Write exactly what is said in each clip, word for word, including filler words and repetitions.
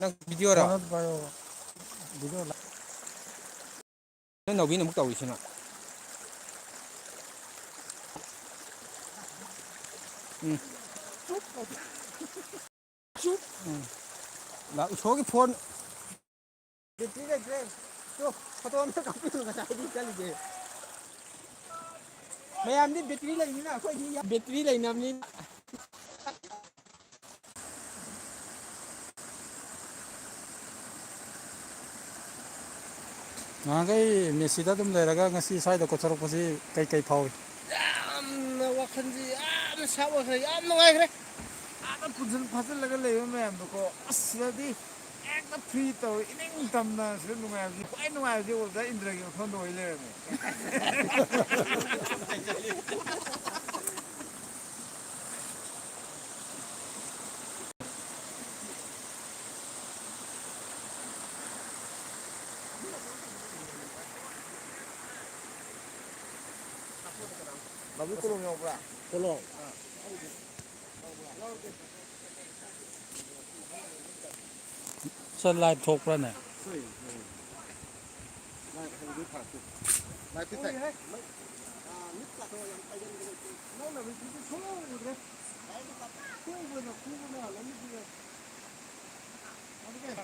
ꯅꯪ ꯚꯤꯗꯤꯑꯣꯔꯣ? ꯀꯩꯅꯣ ꯄꯥꯏꯌꯣꯕ꯫ ꯚꯤꯗꯤꯑꯣ ꯂꯥ- ꯅꯪ ꯅꯥꯎꯕꯤꯅ ꯑꯃꯨꯛ ꯇꯧꯔꯤꯁꯤꯅ꯫ ꯎꯝ꯫ ꯎꯝ꯫ ꯂꯥꯛ ꯏꯁꯣꯔꯒꯤ ꯐꯣꯟ꯫ ꯕꯦꯇ꯭ꯔꯤ ꯂꯩꯇ꯭ꯔꯦ꯫ ꯇꯨ, ꯐꯣꯇꯣ ꯑꯝꯇ ꯀꯥꯞꯄꯤꯌꯨ, ꯉꯁꯥꯏꯗꯤ ꯆꯠꯂꯤꯁꯦ꯫ ꯃꯌꯥꯝꯗꯤ ꯕꯦꯇ꯭ꯔꯤ ꯂꯩꯕꯅꯤꯅ, ꯑꯩꯈꯣꯏꯗꯤ ꯕꯦꯇ꯭ꯔꯤ ꯂꯩꯅꯕꯅꯤꯅ꯫ ꯉꯍꯥꯟꯈꯩ ꯃꯦꯁꯤꯗ ꯑꯗꯨꯝ ꯂꯩꯔꯒ ꯉꯁꯤ ꯁ꯭ꯋꯥꯏꯗ ꯀꯣꯏꯊꯣꯔꯛꯄꯁꯤ ꯀꯩ ꯀꯩ ꯐꯥꯎꯏ? ꯌꯥꯝꯅ ꯋꯥꯈꯜꯁꯤ ꯌꯥꯝꯅ ꯁꯥꯞ ꯑꯣꯏꯈ꯭ꯔꯦ, ꯌꯥꯝ ꯅꯨꯡꯉꯥꯏꯈ꯭ꯔꯦ꯫ ꯑꯥꯗ ꯄꯨꯟꯁꯤꯟ ꯐꯥꯖꯤꯜꯂꯒ ꯂꯩꯕ ꯃꯌꯥꯝꯗꯣꯀꯣ, ꯑꯁ, ꯁꯤꯗꯗꯤ ꯍꯦꯛꯇ ꯐ꯭ꯔꯤ ꯇꯧꯋꯤ, ꯏꯅꯤꯡ ꯇꯝꯅ ꯁꯤꯗ ꯅꯨꯡꯉꯥꯏꯕꯁꯤ, ꯈ꯭ꯋꯥꯏ ꯅꯨꯡꯉꯥꯏꯕꯁꯤ ꯑꯣꯖꯥ ꯏꯟꯗ꯭ꯔꯒꯤ ꯃꯐꯝꯗ ꯑꯣꯏ ꯂꯩꯔꯝꯃꯦ꯫ ꯂꯧꯕꯨꯛ ꯀꯣꯂꯣꯝ ꯌꯥꯎꯕ꯭ꯔꯥ? ꯀꯣꯂꯣꯝ꯫ ꯑꯥ꯫ ꯁꯥꯔ, ꯂꯥꯏꯚ ꯊꯣꯛꯄ꯭ꯔꯥꯅꯦ? ꯊꯣꯛꯏ, ꯊꯣꯛꯏ꯫ ꯂꯥꯏꯚ ꯍꯧꯕꯗꯩ ꯊꯥꯔꯛꯇꯣꯏꯅꯤ꯫ ꯂꯥꯏꯚꯇꯤ ꯊꯥꯏ꯫ ꯊꯣꯛꯏꯍꯦ꯫ ꯑꯥ, ꯃꯤꯠꯀꯥꯗꯣ ꯌꯥꯝ ꯇꯩꯒꯟꯕꯅꯦ꯫ ꯅꯪꯅ ꯃꯤꯠꯇꯨꯗꯤ ꯁꯨꯡꯎ ꯎꯗ꯭ꯔꯦ꯫ ꯈꯨꯕꯅ ꯈꯨꯕꯅ ꯂꯝꯕꯤꯗꯨꯗ꯫ ꯑꯗꯨ ꯀꯩ?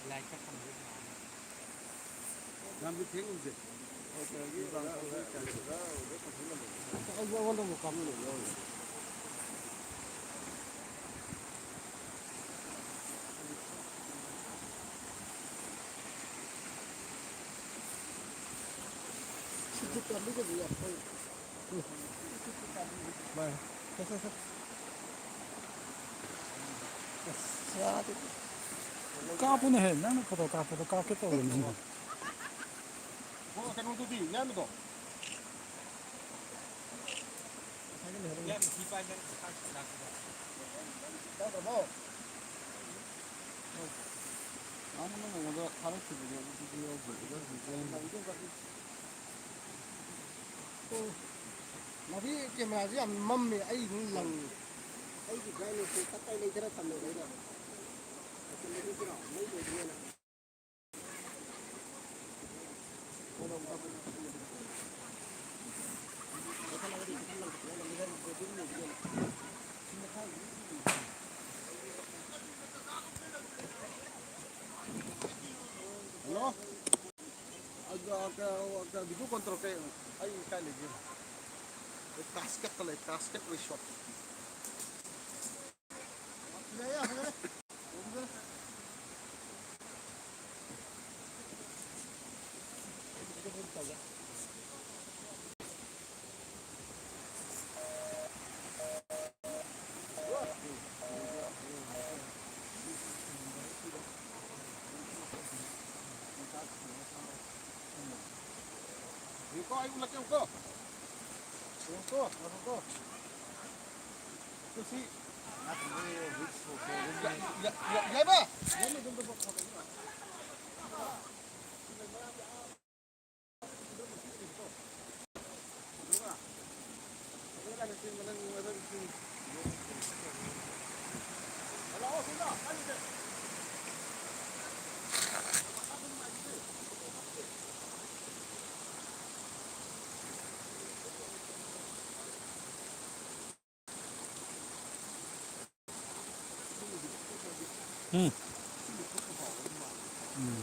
ꯂꯥꯏꯠꯀ ꯊꯥꯟꯕꯗꯤ ꯅꯨꯡꯉꯥꯏꯅꯤ꯫ ꯌꯥꯝꯗꯤ ꯊꯦꯡꯉꯨꯁꯦ꯫ ꯑꯩꯁꯨ ꯑꯩꯉꯣꯟꯗ ꯑꯃꯨꯛ ꯀꯥꯞꯄꯨ꯫ ꯁꯤꯗꯤ ꯄꯥꯝꯕꯤꯒꯗꯤ ꯌꯥꯝ ꯍꯧꯋꯤ꯫ ꯚꯥꯏ, ꯁꯦ, ꯁꯦ, ꯁꯦ꯫ ꯑꯁ, ꯌꯥꯗꯦ꯫ ꯀꯥꯞꯄꯨꯅꯦꯍꯦ, ꯅꯪꯅ ꯐꯣꯇꯣ ꯀꯥꯞꯄꯗꯣ ꯀꯥꯞꯀꯦ ꯇꯧꯕꯅꯤꯅꯦ꯫ ꯍꯣ, ꯀꯩꯅꯣꯗꯨꯗꯤ, ꯌꯥꯟꯕꯗꯣ? ꯌꯥꯝ ꯊꯤ ꯄꯥꯏꯗꯅ ꯂꯥꯛꯄꯗ꯫ ꯌꯥꯎꯗ꯭ꯔꯕꯣ? ꯌꯥꯎꯗ꯭ꯔꯦ꯫ ꯅꯪꯅ ꯑꯩꯉꯣꯟꯗ ꯊꯥꯔꯛꯈꯤꯕꯗꯣ ꯑꯗꯨꯗꯤ ꯌꯥꯎꯗ꯭ꯔꯦ꯫ ꯌꯥꯎꯗ꯭ꯔꯤꯁꯦ꯫ ꯑꯣ, ꯃꯁꯤ ꯀꯦꯃꯦꯔꯥꯁꯤ ꯌꯥꯝ ꯃꯝꯃꯦ, ꯑꯩ ꯑꯗꯨꯝ ꯂꯪꯉꯤ꯫ ꯑꯩꯒꯤ ꯕ꯭ꯔꯥꯏꯠꯅꯦꯁꯁꯦ ꯇꯞ ꯇꯥꯏ ꯂꯩꯊꯔ ꯊꯝꯃꯦꯕ ꯑꯩꯅ꯫ ꯃꯇꯝ ꯑꯗꯨꯗꯤꯀꯣ, ꯃꯩ ꯂꯣꯏꯗ꯭ꯔꯤꯉꯩꯗ꯫ ꯍꯜꯂꯣ꯫ ꯑꯗꯨ, ꯑ, ꯀ-, ꯑ, ꯀ-, video call ꯇꯧꯔꯛꯀꯦ꯫ ꯑꯩ ꯀꯥꯏ ꯂꯩꯒꯦ? ꯑꯩ ꯀꯥꯁꯀꯦꯠꯇ ꯂꯩ, ꯀꯥꯁꯀꯦꯠ resort꯫ ꯌꯥꯔꯦ, ꯌꯥꯔꯦ, ꯌꯥꯔꯦ꯫ ꯉꯥꯏꯈꯣꯀꯣ, ꯑꯩ ꯎꯠꯂꯛꯀꯦ, ꯉꯥꯏꯈꯣꯀꯣ꯫ ꯉꯥꯏꯈꯣꯀꯣ, ꯉꯥꯏꯈꯣꯀꯣ꯫ ꯁꯤ ꯌꯥ-, ꯌꯥ-, ꯌꯥ-, ꯌꯥꯏꯃ! ꯎꯝ꯫ ꯎꯝ꯫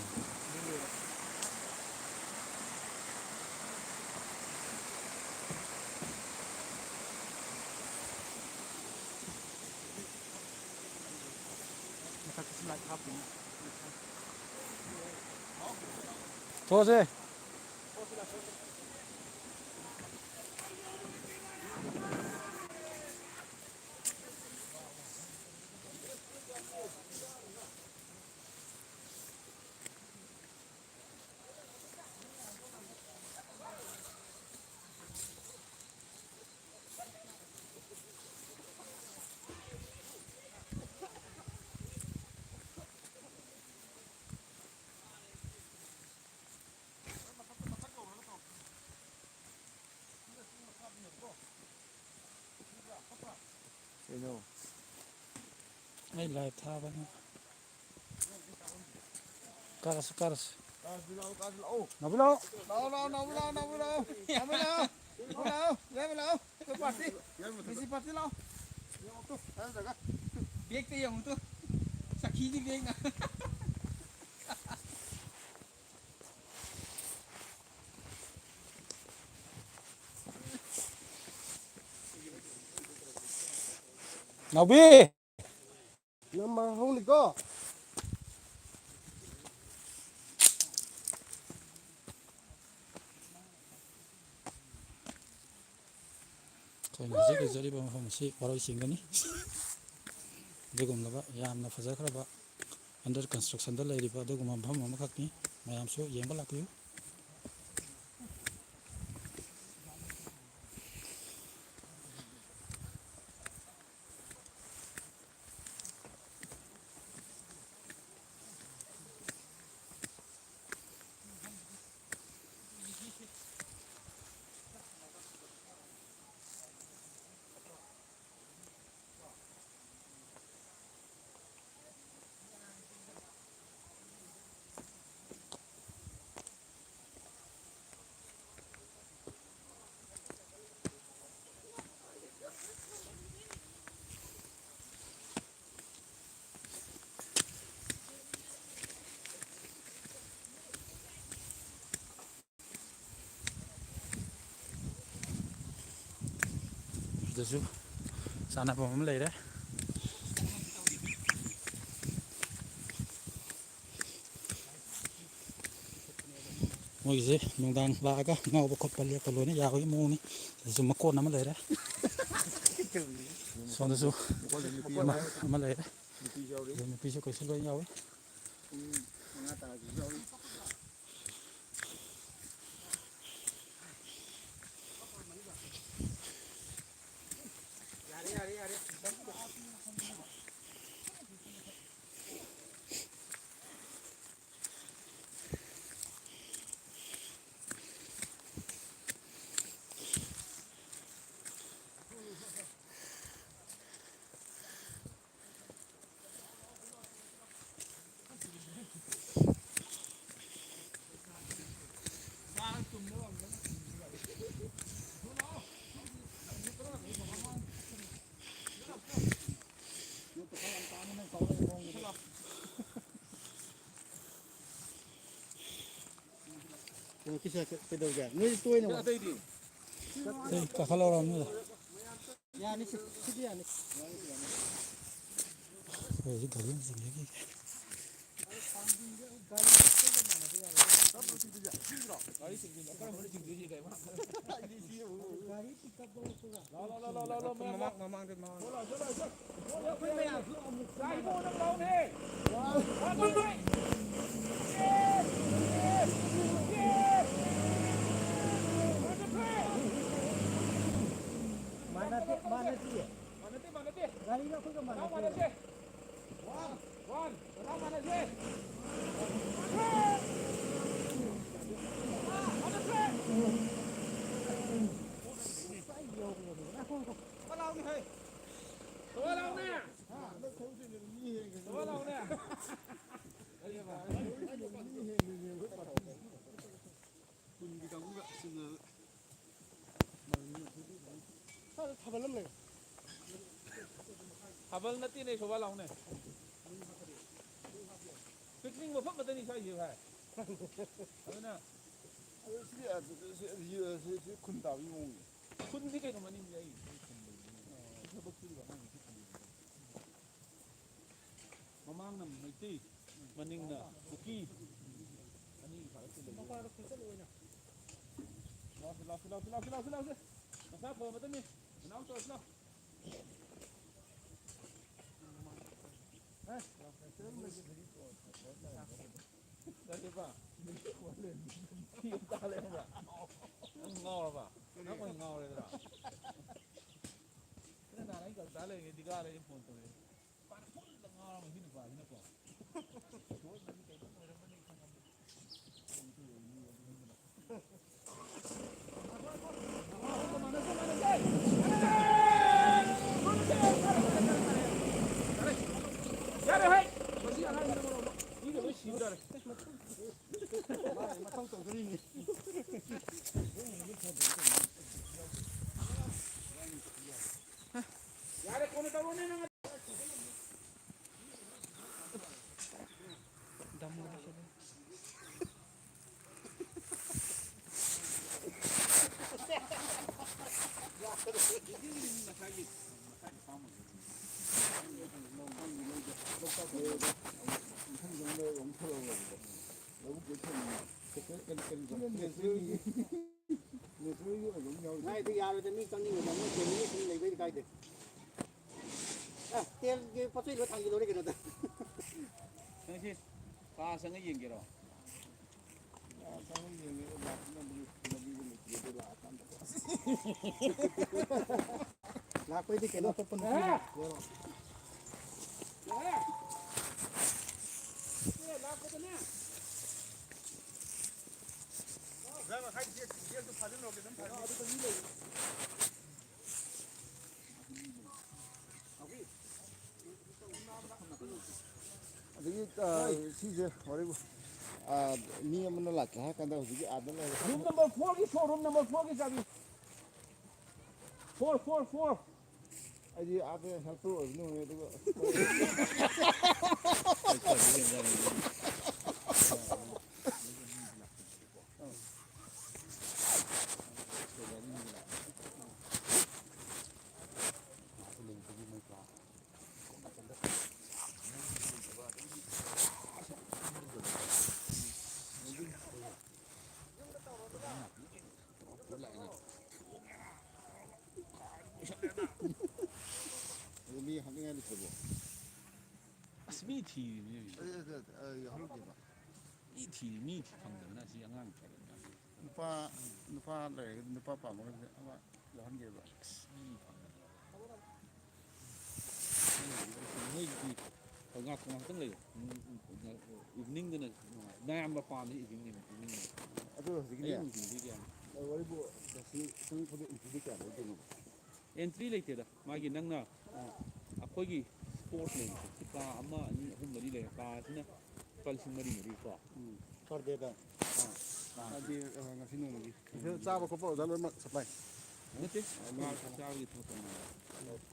ꯊꯣꯛꯑꯁꯦ꯫ ꯑꯩ ꯂꯥꯏꯚ ꯊꯥꯕꯅꯤ꯫ ꯀꯥꯔꯁꯤ, ꯀꯥꯔꯁꯤ꯫ ꯀꯥꯔꯁꯤ ꯂꯥꯛꯑꯣ, ꯀꯥꯔꯁꯤ ꯂꯥꯛꯑꯣ꯫ ꯅꯥꯎꯕꯤ ꯂꯥꯛꯑꯣ꯫ ꯂꯥꯛꯑꯣ, ꯂꯥꯛꯑꯣ, ꯅꯥꯎꯕꯤ ꯂꯥꯛꯑꯣ, ꯅꯥꯎꯕꯤ ꯂꯥꯛꯑꯣ꯫ ꯅꯥꯎꯕꯤ ꯂꯥꯛꯑꯣ꯫ ꯅꯥꯎꯕꯤ ꯂꯥꯛꯑꯣ꯫ ꯌꯥꯏꯃ ꯂꯥꯛꯑꯣ꯫ ꯑꯩꯈꯣꯏ ꯄꯥꯔꯇꯤ꯫ ꯌꯥꯏꯃ ꯂꯥꯛꯑꯣ꯫ ꯃꯤꯁꯤ ꯄꯥꯔꯇꯤ ꯂꯥꯛꯑꯣ꯫ ꯌꯦꯡꯉꯨ ꯇꯨ꯫ ꯕꯦꯒꯇ ꯌꯦꯡꯉꯨ ꯇꯨ꯫ ꯆꯈꯤꯗꯤ ꯕꯦꯒꯅ꯫ ꯅꯥꯎꯕꯤ! ꯅꯃ ꯍꯧꯅꯤꯀꯣ꯫ ꯑꯩꯈꯣꯏꯅ ꯍꯧꯖꯤꯛ ꯂꯩꯖꯔꯤꯕ ꯃꯐꯝ ꯑꯁꯤ ꯋꯥꯔꯣꯏ ꯆꯤꯡꯗꯅꯤ꯫ ꯑꯗꯨꯒꯨꯝꯂꯕ ꯌꯥꯝꯅ ꯐꯖꯈ꯭ꯔꯕ under constructionꯗ ꯂꯩꯔꯤꯕ ꯑꯗꯨꯒꯨꯝꯕ ꯃꯐꯝ ꯑꯃꯈꯛꯅꯤ꯫ ꯃꯌꯥꯝꯁꯨ ꯌꯦꯡꯕ ꯂꯥꯛꯄꯤꯌꯨ꯫ ꯑꯗꯨꯁꯨ ꯆꯥꯟꯅꯐꯝ ꯑꯃ ꯂꯩꯔꯦ꯫ ꯃꯣꯏꯒꯤꯁꯦ ꯅꯨꯡꯗꯥꯡ ꯂꯥꯛꯑꯒ ꯉꯥꯎꯕ ꯈꯣꯠꯄ ꯂꯦꯛꯄ ꯂꯣꯏꯅ ꯌꯥꯕꯒꯤ ꯃꯑꯣꯡꯅꯤ꯫ ꯑꯗꯨꯁꯨ ꯃꯀꯣꯟ ꯑꯃ ꯂꯩꯔꯦ꯫ ꯁꯣꯝꯗꯁꯨ ꯑꯃ, ꯑꯃ ꯂꯩꯔꯦ꯫ ꯑꯗꯩ ꯅꯨꯄꯤꯁꯨ ꯀꯩꯁꯨ ꯂꯣꯏ ꯌꯥꯎꯏ꯫ ꯀꯩꯗꯧꯒꯦ? ꯅꯣꯏꯗꯤ ꯇꯣꯏꯅ ꯋꯥ- ꯑꯇꯩꯗꯤ? ꯑꯩ ꯀꯥꯈꯠꯂꯛꯑꯣꯔꯥ ꯃꯤꯗ? ꯌꯥꯅꯤ, ꯁꯤ, ꯁꯤꯗꯤ ꯌꯥꯅꯤ꯫ ꯑꯩꯈꯣꯏ ꯍꯧꯖꯤꯛ ꯒꯥꯔꯤ ꯑꯃ ꯆꯤꯡꯊꯈꯤꯒꯦ꯫ ꯒꯥꯔꯤ ꯄꯤꯛꯑꯞ ꯂꯧꯔꯛꯄꯒ꯫ ꯂꯥꯎ, ꯂꯥꯎ, ꯂꯥꯎ, ꯂꯥꯎ, ꯂꯥꯎ, ꯂꯥꯎ, ꯃꯌꯥꯝ꯫ ꯃꯃꯥꯡ, ꯃꯃꯥꯡꯗ, ꯃꯃꯥꯡꯗ꯫ ꯆꯣ, ꯂꯥꯎ, ꯆꯣ, ꯂꯥꯎ, ꯆꯣ꯫ ꯆꯣ, ꯂꯥꯎ, ꯆꯣ, ꯂꯥꯎ꯫ ꯆꯥꯏꯕꯧ ꯅꯪ ꯂꯥꯎꯅꯦ꯫ One, two, three. Yes! Yes! One, two, three. ꯃꯥꯟꯅꯗꯦ, ꯃꯥꯟꯅꯗꯤꯌꯦ꯫ ꯃꯥꯟꯅꯗꯦ, ꯃꯥꯟꯅꯗꯦ꯫ ꯒꯥꯔꯤꯒ ꯑꯩꯈꯣꯏꯒ ꯅꯪ ꯃꯥꯟꯅꯗꯦ꯫ ꯃꯥꯟꯅꯗꯦ꯫ ꯋꯥꯟ꯫ ꯋꯥꯟ꯫ ꯅꯪ ꯃꯥꯟꯅꯗꯦ꯫ ꯊ꯭ꯔꯤ꯫ One, two, three. ꯊꯕꯛ ꯂꯥꯎꯅꯦ, ꯍꯩ꯫ ꯊꯕꯛ ꯂꯥꯎꯅꯦ꯫ ꯊꯕꯛ ꯂꯥꯎꯅꯦ꯫ ꯀꯨꯟꯒꯤ ꯀꯥꯡꯕꯨꯒ ꯁꯤꯟꯅꯔꯒ꯫ ꯁ꯭ꯋꯥꯏꯗ ꯊꯥꯕꯜ ꯑꯃ ꯂꯩ꯫ ꯊꯥꯕꯜ ꯅꯠꯇꯦꯅꯦ, ꯁꯣꯕꯥ ꯂꯥꯎꯅꯦ꯫ ꯄꯤꯛꯅꯤꯛ ꯃꯐꯝ ꯈꯛꯇꯅꯤ ꯁ꯭ꯋꯥꯏꯁꯦ, ꯚꯥꯏ꯫ ꯑꯗꯨꯅ ꯑꯗꯨ ꯁꯤ, ꯁꯤ, ꯁꯤ, ꯁꯤ, ꯁꯤ ꯈꯨꯟ ꯇꯥꯕꯒꯤ ꯃꯑꯣꯡꯅꯤ꯫ ꯈꯨꯟꯗꯤ ꯀꯩꯅꯣ ꯃꯅꯤꯡꯗꯤ ꯑꯩ, ꯑꯩ ꯈꯨꯟꯗ ꯂꯩꯕꯅꯤ꯫ ꯊꯕꯛ ꯁꯨꯔꯤꯕ ꯑꯉꯥꯡꯁꯤ ꯈꯨꯟꯗ ꯂꯩꯕꯅꯤ꯫ ꯃꯃꯥꯡꯅ ꯃꯩꯇꯩ, ꯃꯅꯤꯡꯅ ꯀꯨꯀꯤ꯫ ꯑꯅꯤ ꯐꯥꯔꯛꯇ ꯂꯩꯕ꯫ ꯂꯥꯎꯁꯤ, ꯂꯥꯎꯁꯤ, ꯂꯥꯎꯁꯤ, ꯂꯥꯎꯁꯤ, ꯂꯥꯎꯁꯤ, ꯂꯥꯎꯁꯤ꯫ ꯃꯁꯥ ꯐꯕ ꯃꯇꯝꯅꯤ꯫ ꯅꯅꯥꯎ ꯇꯧꯔꯁꯤ ꯂꯥꯎ꯫ ꯀꯔꯤꯕ? ꯐꯤ ꯑꯃ ꯇꯥ ꯂꯩꯔꯝꯕ꯭ꯔꯥ? ꯅꯪ ꯉꯥꯎꯔꯕ? ꯅꯪ ꯑꯣꯏꯅ ꯉꯥꯎꯔꯦꯗ꯭ꯔꯥ? ꯅꯪ ꯅꯍꯥꯟ ꯑꯩ ꯀꯜꯀꯇꯥ ꯂꯩꯔꯤꯉꯩ ꯗꯤꯒꯥꯗ ꯑꯩ ꯐꯣꯟ ꯇꯧꯔꯛꯑꯦ꯫ ꯃꯥꯅ ꯐꯨꯜꯗ ꯉꯥꯎꯔꯕ ꯁꯤ ꯅꯨꯄꯥꯁꯤꯅꯀꯣ꯫ ꯁꯣꯏꯗꯅ ꯀꯩꯅꯣꯝ ꯑꯣꯏꯔꯝꯒꯅꯤ ꯈꯪꯉꯕꯅꯤ꯫ ꯅꯦꯆꯔꯦꯜꯒꯤ ꯑꯣꯏꯕ ꯑꯃ ꯌꯥꯎꯔꯤ꯫ ꯀꯥꯏꯗ ꯌꯥꯔꯣꯏꯗ, ꯃꯤ ꯆꯪꯅꯤꯡꯉꯣꯏꯗ, ꯃꯣꯏ ꯐꯦꯃꯤꯂꯤ ꯁꯨꯝ ꯂꯩꯕꯩꯗꯤ ꯀꯥꯏꯗꯦ꯫ ꯑ, ꯇꯦꯜꯒꯤ ꯄꯣꯠ ꯆꯩ ꯂꯣꯏ ꯊꯥꯡꯖꯤꯜꯂꯣꯔꯦ ꯀꯩꯅꯣꯗ꯫ ꯅꯪ ꯁꯤ ꯀꯥ ꯆꯪꯉ ꯌꯦꯡꯒꯦꯔꯣ? ꯀꯥ ꯆꯪꯉ ꯌꯦꯡꯒꯦꯔꯣ? ꯂꯥꯛꯅꯕꯒꯤ ꯂꯝꯕꯤꯗ ꯂꯩꯇꯦ, ꯑꯗꯨ ꯂꯥꯛꯑꯀꯥꯟꯗ꯫ ꯂꯥꯛꯄꯩꯗꯤ ꯀꯩꯅꯣ ꯑꯇꯣꯞꯄ ꯅꯨꯄꯤ ꯂꯩꯔꯣ? ꯑꯗꯒꯤ, ꯑ, ꯁꯤꯁꯦ ꯋꯥꯔꯤꯕꯨ, ꯑ, ꯃꯤ ꯑꯃꯅ ꯂꯥꯛꯀꯦ ꯍꯥꯏꯔ ꯀꯥꯟꯗ ꯍꯧꯖꯤꯛꯀꯤ ꯑꯥꯗ ꯂꯩꯔꯦ꯫ Room number four ꯒꯤ ꯁꯣ, room number four ꯒꯤ ꯆꯥꯕꯤ꯫ Four, four, four꯫ ꯑꯩꯗꯤ ꯑꯥꯗ helper ꯑꯣꯏꯕꯅ ꯑꯣꯏ, ꯑꯗꯨꯒ ꯑꯗꯨ ꯃꯤ ꯍꯥꯞꯅꯤꯡꯉꯥꯏ ꯂꯩꯇ꯭ꯔꯕꯣ? ꯑꯁ, ꯃꯤ ꯊꯤꯔꯤꯕꯅꯦ ꯍꯧꯖꯤꯛ꯫ ꯑꯗꯨ, ꯑꯗꯨ, ꯑ, ꯌꯥꯎꯍꯜꯂꯨꯗꯦꯕ꯫ ꯃꯤ ꯊꯤꯔꯤ, ꯃꯤ ꯐꯪꯗꯗꯅ ꯑꯁꯤ ꯑꯉꯥꯡ ꯊꯤꯔꯤ ꯃꯌꯥꯝꯁꯦ꯫ ꯅꯨꯄꯥ, ꯅꯨꯄꯥ ꯂꯩꯔꯒꯗꯤ, ꯅꯨꯄꯥ ꯄꯥꯝꯃꯒꯗꯤ ꯑꯃ ꯌꯥꯎꯍꯟꯒꯦꯕ꯫ ꯑꯁ, ꯃꯤ ꯐꯪꯗꯗꯅ꯫ ꯅꯣꯏꯒꯤꯗꯤ ꯉꯥꯏꯈꯣ, ꯉꯥꯏꯍꯥꯛꯇꯪ ꯂꯩꯌꯣ꯫ ꯎꯝ, ꯎꯝ, ꯎꯝ, evening ꯗꯅ ꯅꯨꯡꯉꯥꯏ꯫ ꯅꯌꯥꯝꯕ ꯄꯥꯝꯃꯤ evening ꯅꯦ, evening ꯅꯦ꯫ ꯑꯗꯨ ꯍꯧꯖꯤꯛꯀꯤꯅꯦ, ꯑꯌꯨꯛ ꯅꯨꯡꯊꯤꯟꯗꯤ ꯀꯌꯥ? ꯑ, ꯋꯥꯔꯤꯕꯨ ꯉꯁꯤ ꯆꯪꯉꯛꯄꯗ entry fee ꯀꯌꯥ ꯂꯧꯗꯣꯏꯅꯣ? Entry ꯂꯩꯇꯦꯗ꯫ ꯃꯥꯒꯤ ꯅꯪꯅ, ꯑ, ꯑꯩꯈꯣꯏꯒꯤ sports ꯂꯩꯕꯁꯦ, ꯀꯥ ꯑꯃ, ꯑꯅꯤ, ꯑꯍꯨꯝ, ꯃꯔꯤ ꯂꯩꯔꯦ꯫ ꯀꯥꯁꯤꯅ ꯂꯨꯄꯥ ꯂꯤꯁꯤꯡ ꯃꯔꯤ ꯃꯔꯤ ꯀꯣ꯫ ꯎꯝ, per day ꯗ? ꯑꯥ, ꯑꯥ꯫ ꯍꯥꯏꯗꯤ, ꯑ, ꯉꯁꯤ ꯅꯣꯡꯃꯒꯤ꯫ ꯁꯤꯗ ꯆꯥꯕ ꯈꯣꯠꯄ ꯑꯣꯖꯥ ꯂꯣꯏꯅꯃꯛ supply? ꯅꯠꯇꯦ, ꯀꯥ ꯆꯥꯕꯒꯤ ꯊꯕꯛ ꯇꯧꯅꯕ꯫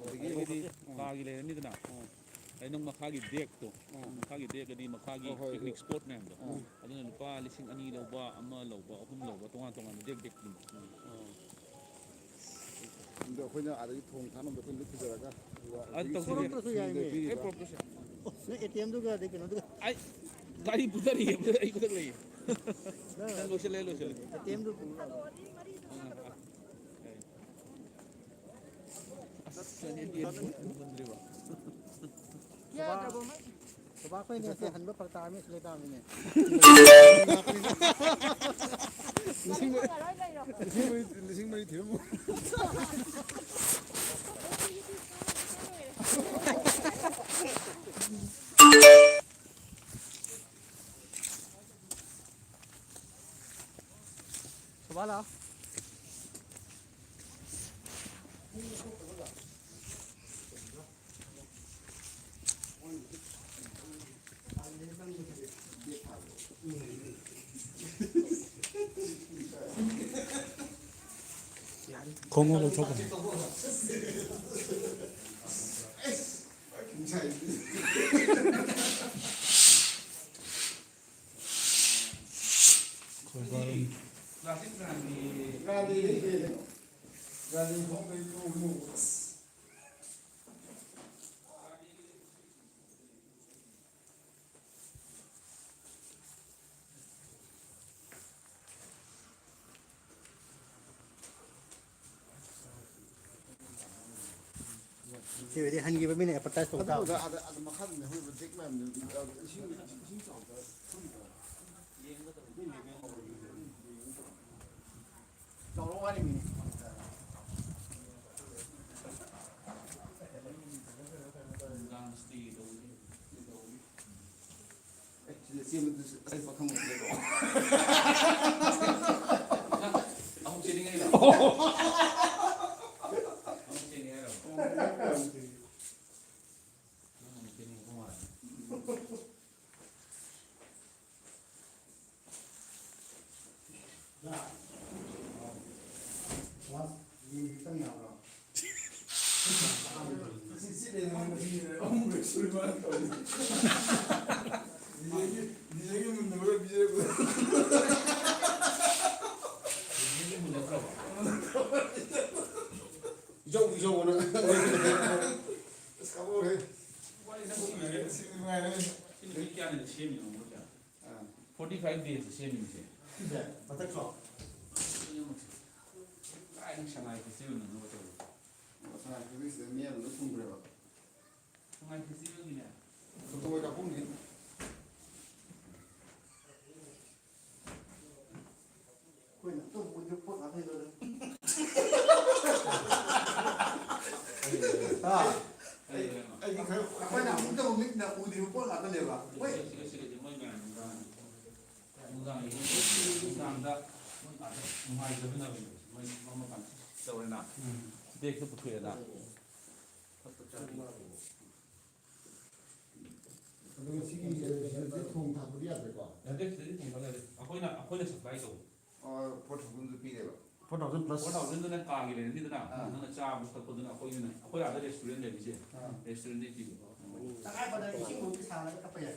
ꯑꯗꯒꯤ ꯑꯗꯒꯤꯗꯤ, ꯑꯥ꯫ ꯀꯥꯒꯤ ꯂꯩꯔꯅꯤꯗꯅ꯫ ꯑꯥ꯫ ꯑꯗꯩ ꯅꯪ ꯃꯈꯥꯒꯤ deck ꯇꯣ, ꯑꯥ꯫ ꯃꯈꯥꯒꯤ deck ꯑꯗꯤ ꯃꯈꯥꯒꯤ ꯍꯣꯏ, ꯍꯣꯏ, picnic ꯍꯣꯏ꯫ Spot ꯃꯌꯥꯝꯗꯣ꯫ ꯑꯥ꯫ ꯑꯗꯨꯅ ꯂꯨꯄꯥ ꯂꯤꯁꯤꯡ ꯑꯅꯤ ꯂꯧꯕ, ꯑꯃ ꯂꯧꯕ, ꯇꯣꯉꯥꯟ ꯇꯣꯉꯥꯟꯅ deck deck ꯄꯤꯕ꯫ ꯑꯥ꯫ ꯑꯗꯣ ꯑꯩꯈꯣꯏꯅ ꯑꯥꯗꯒꯤ ꯊꯣꯡ ꯊꯥꯛꯅꯕꯗꯣ ꯑꯩꯈꯣꯏꯅ ꯂꯤꯠ ꯄꯨꯖꯔꯒꯑꯒ, ꯑꯗꯨꯒ ꯑꯗꯨ ꯇꯧꯁꯤ꯫ ꯄꯨꯔꯛꯇ꯭ꯔꯁꯨ ꯌꯥꯏꯅꯦ꯫ ꯑꯩ ꯄꯨꯔꯛꯇ꯭ꯔꯁꯨ ꯌꯥꯏ꯫ ꯑꯣ, ꯅꯣꯏ ꯑꯦ ꯇꯤ ꯑꯦꯝꯗꯨꯒ ꯑꯗꯩ ꯀꯩꯅꯣꯗꯨꯒ꯫ ꯑꯩ ꯒꯥꯔꯤ ꯄꯨꯊꯔꯤꯌꯦ, ꯑꯩ ꯈꯨꯗꯛ ꯂꯩꯌꯦ꯫ ꯅꯪ ꯂꯣꯏꯁꯤꯜꯂꯦ, ꯂꯣꯏꯁꯤꯜꯂꯦ꯫ ꯑꯦ ꯇꯤ ꯑꯦꯝꯗꯨ ꯄꯨꯔꯛꯑꯣ꯫ ꯑꯥ, ꯑꯥ꯫ ꯑꯁ, ꯑꯦ ꯇꯤ ꯑꯦꯝ ꯄꯨꯃꯟꯗ꯭ꯔꯤꯕ꯫ ꯕꯕꯥ, ꯕꯕꯥ ꯑꯩꯈꯣꯏꯅꯦ ꯁꯤ ꯍꯟꯕ ꯐꯔꯛ ꯇꯥꯔꯃꯤ, ꯁꯤ ꯂꯩ ꯇꯥꯔꯃꯤꯅꯦ꯫ ꯂꯤꯁꯤꯡ ꯃꯔꯤ, ꯂꯤꯁꯤꯡ ꯃꯔꯤ, ꯂꯤꯁꯤꯡ ꯃꯔꯤ ꯊꯤꯔꯝꯃꯣ꯫ ꯕꯕꯥ ꯂꯥꯛꯑꯣ꯫ ꯈꯣꯡꯎꯞ ꯂꯧꯊꯣꯛꯀꯅꯤ꯫ ꯈꯣꯏꯕꯥꯔ꯫ ꯁꯤ ꯑꯣꯏꯔꯗꯤ ꯍꯟꯈꯤꯕ ꯃꯤꯅ ꯑꯦꯗꯚꯔꯇꯥꯏꯁ ꯇꯧ ꯇꯥꯕ꯫ ꯑꯗꯨ ꯑꯣꯏꯔꯒ ꯑꯥꯗ, ꯑꯥꯗ ꯃꯈꯥꯗꯅꯦ ꯍꯧꯔꯤꯕ ꯗꯦꯛ ꯃꯌꯥꯝꯗꯨ, ꯑ, ꯏꯁꯤꯡ, ꯏꯁꯤꯡ ꯆꯥꯎꯕꯗ ꯈꯪꯗ꯭ꯔꯣ? ꯆꯥꯎꯔꯛꯑꯣ ꯍꯥꯏꯔꯤꯃꯤꯅꯦ꯫ ꯑꯦ, ꯁꯤꯗ ꯆꯦꯟꯕꯗꯨꯁꯨ ꯑꯇꯩ ꯄꯥꯈꯪ ꯑꯃ ꯂꯩꯔꯣ? ꯑꯃꯨꯛ ꯆꯦꯟꯅꯤꯡꯉꯛꯏꯔꯣ? ꯑꯃꯨꯛ ꯆꯦꯟꯅꯤꯡꯉꯛꯏꯔꯣ? ꯅꯪ ꯑꯃꯨꯛ ꯆꯦꯟꯅꯤꯡꯉꯛꯄ ꯃꯥꯜꯂꯦ꯫ ꯏꯆꯧ ꯏꯆꯧ ꯑꯅ꯫ ꯑꯁ, ꯀꯥꯞꯍꯧꯔꯦ꯫ ꯁꯤ ꯅꯨꯃꯤꯠ ꯀꯌꯥꯅꯤꯗ ꯁꯦꯝꯃꯤꯅꯣ, ꯃꯣꯏ ꯀꯌꯥ? ꯑꯥ꯫ Forty five days ꯁꯦꯝꯃꯤꯁꯦ꯫ ꯁꯤꯁꯦ ꯃꯊꯛꯁꯨ? ꯀꯥꯏꯗꯩ ꯁꯉꯥꯏ festival ꯅꯣ ꯇꯧꯔꯤꯁꯦ? ꯁꯉꯥꯏ festival ꯁꯤꯗ ꯃꯤ ꯑꯗꯨꯝ ꯂꯣꯏ ꯊꯨꯡꯈ꯭ꯔꯦꯕ꯫ ꯁꯉꯥꯏ festival ꯒꯤꯅꯦ꯫ ꯐꯣꯇꯣ ꯀꯥꯞꯐꯝꯅꯤ꯫ ꯑꯩꯈꯣꯏꯅ ꯑꯗꯨꯝ ꯎꯗ꯭ꯔꯤ ꯄꯣꯠ ꯉꯥꯛꯇꯅꯤ ꯂꯣꯏꯅ꯫ ꯍꯥ? ꯑꯩ, ꯑꯩꯗꯤ ꯈꯔ ꯑꯩꯈꯣꯏꯅ ꯑꯃꯨꯛꯇ ꯃꯤꯠꯅ ꯎꯗ꯭ꯔꯤꯕ ꯄꯣꯠ ꯉꯥꯛꯇꯅꯦꯕ꯫ ꯍꯣꯏ꯫ ꯁꯤꯒ, ꯁꯤꯒꯗꯤ ꯃꯣꯏ ꯃꯌꯥꯝ ꯅꯨꯡꯗꯥꯡ, ꯅꯨꯡꯗꯥꯡ, ꯅꯨꯡꯗꯥꯡꯗ ꯃꯣꯏ ꯉꯥꯛꯇ ꯅꯨꯡꯉꯥꯏꯖꯕꯅꯦꯕ꯫ ꯃꯣꯏ ꯃꯃꯥ ꯃꯄꯥ ꯇꯧꯔꯦꯅ꯫ ꯎꯝ꯫ Deck ꯇꯣ ꯄꯨꯊꯣꯛꯑꯦꯅ꯫ ꯑꯗꯨꯒ ꯁꯤꯒꯤ ꯁꯤꯗꯗꯤ ꯊꯣꯡ ꯊꯥꯛꯄꯗꯤ ꯌꯥꯗ꯭ꯔꯦꯀꯣ? ꯌꯥꯗꯦ, ꯁꯤꯗꯗꯤ ꯊꯣꯡ ꯊꯥꯛꯄ ꯌꯥꯗꯦ꯫ ꯑꯩꯈꯣꯏꯅ, ꯑꯩꯈꯣꯏꯅ supply ꯇꯧꯕ꯫ ꯑꯣ, four thousand ꯗꯨ ꯄꯤꯔꯦꯕ? Four thousand plus꯫ Four thousand ꯗꯨꯅ ꯀꯥꯒꯤ rent ꯅꯤꯗꯅ, ꯑꯥ꯫ ꯅꯪꯅ ꯆꯥꯕ ꯊꯛꯄꯗꯨꯅ ꯑꯩꯈꯣꯏꯒꯤꯅ, ꯑꯩꯈꯣꯏ ꯑꯥꯗ restaurant ꯂꯩꯔꯤꯁꯦ, ꯑꯥ꯫ Restaurant ꯗꯩ ꯄꯤꯕ꯫ ꯇꯉꯥꯏ ꯐꯗꯅ ꯏꯁꯤꯡ ꯐꯥꯎꯗꯤ ꯁꯥꯍꯜꯂꯒ ꯊꯛꯄ ꯌꯥꯏ꯫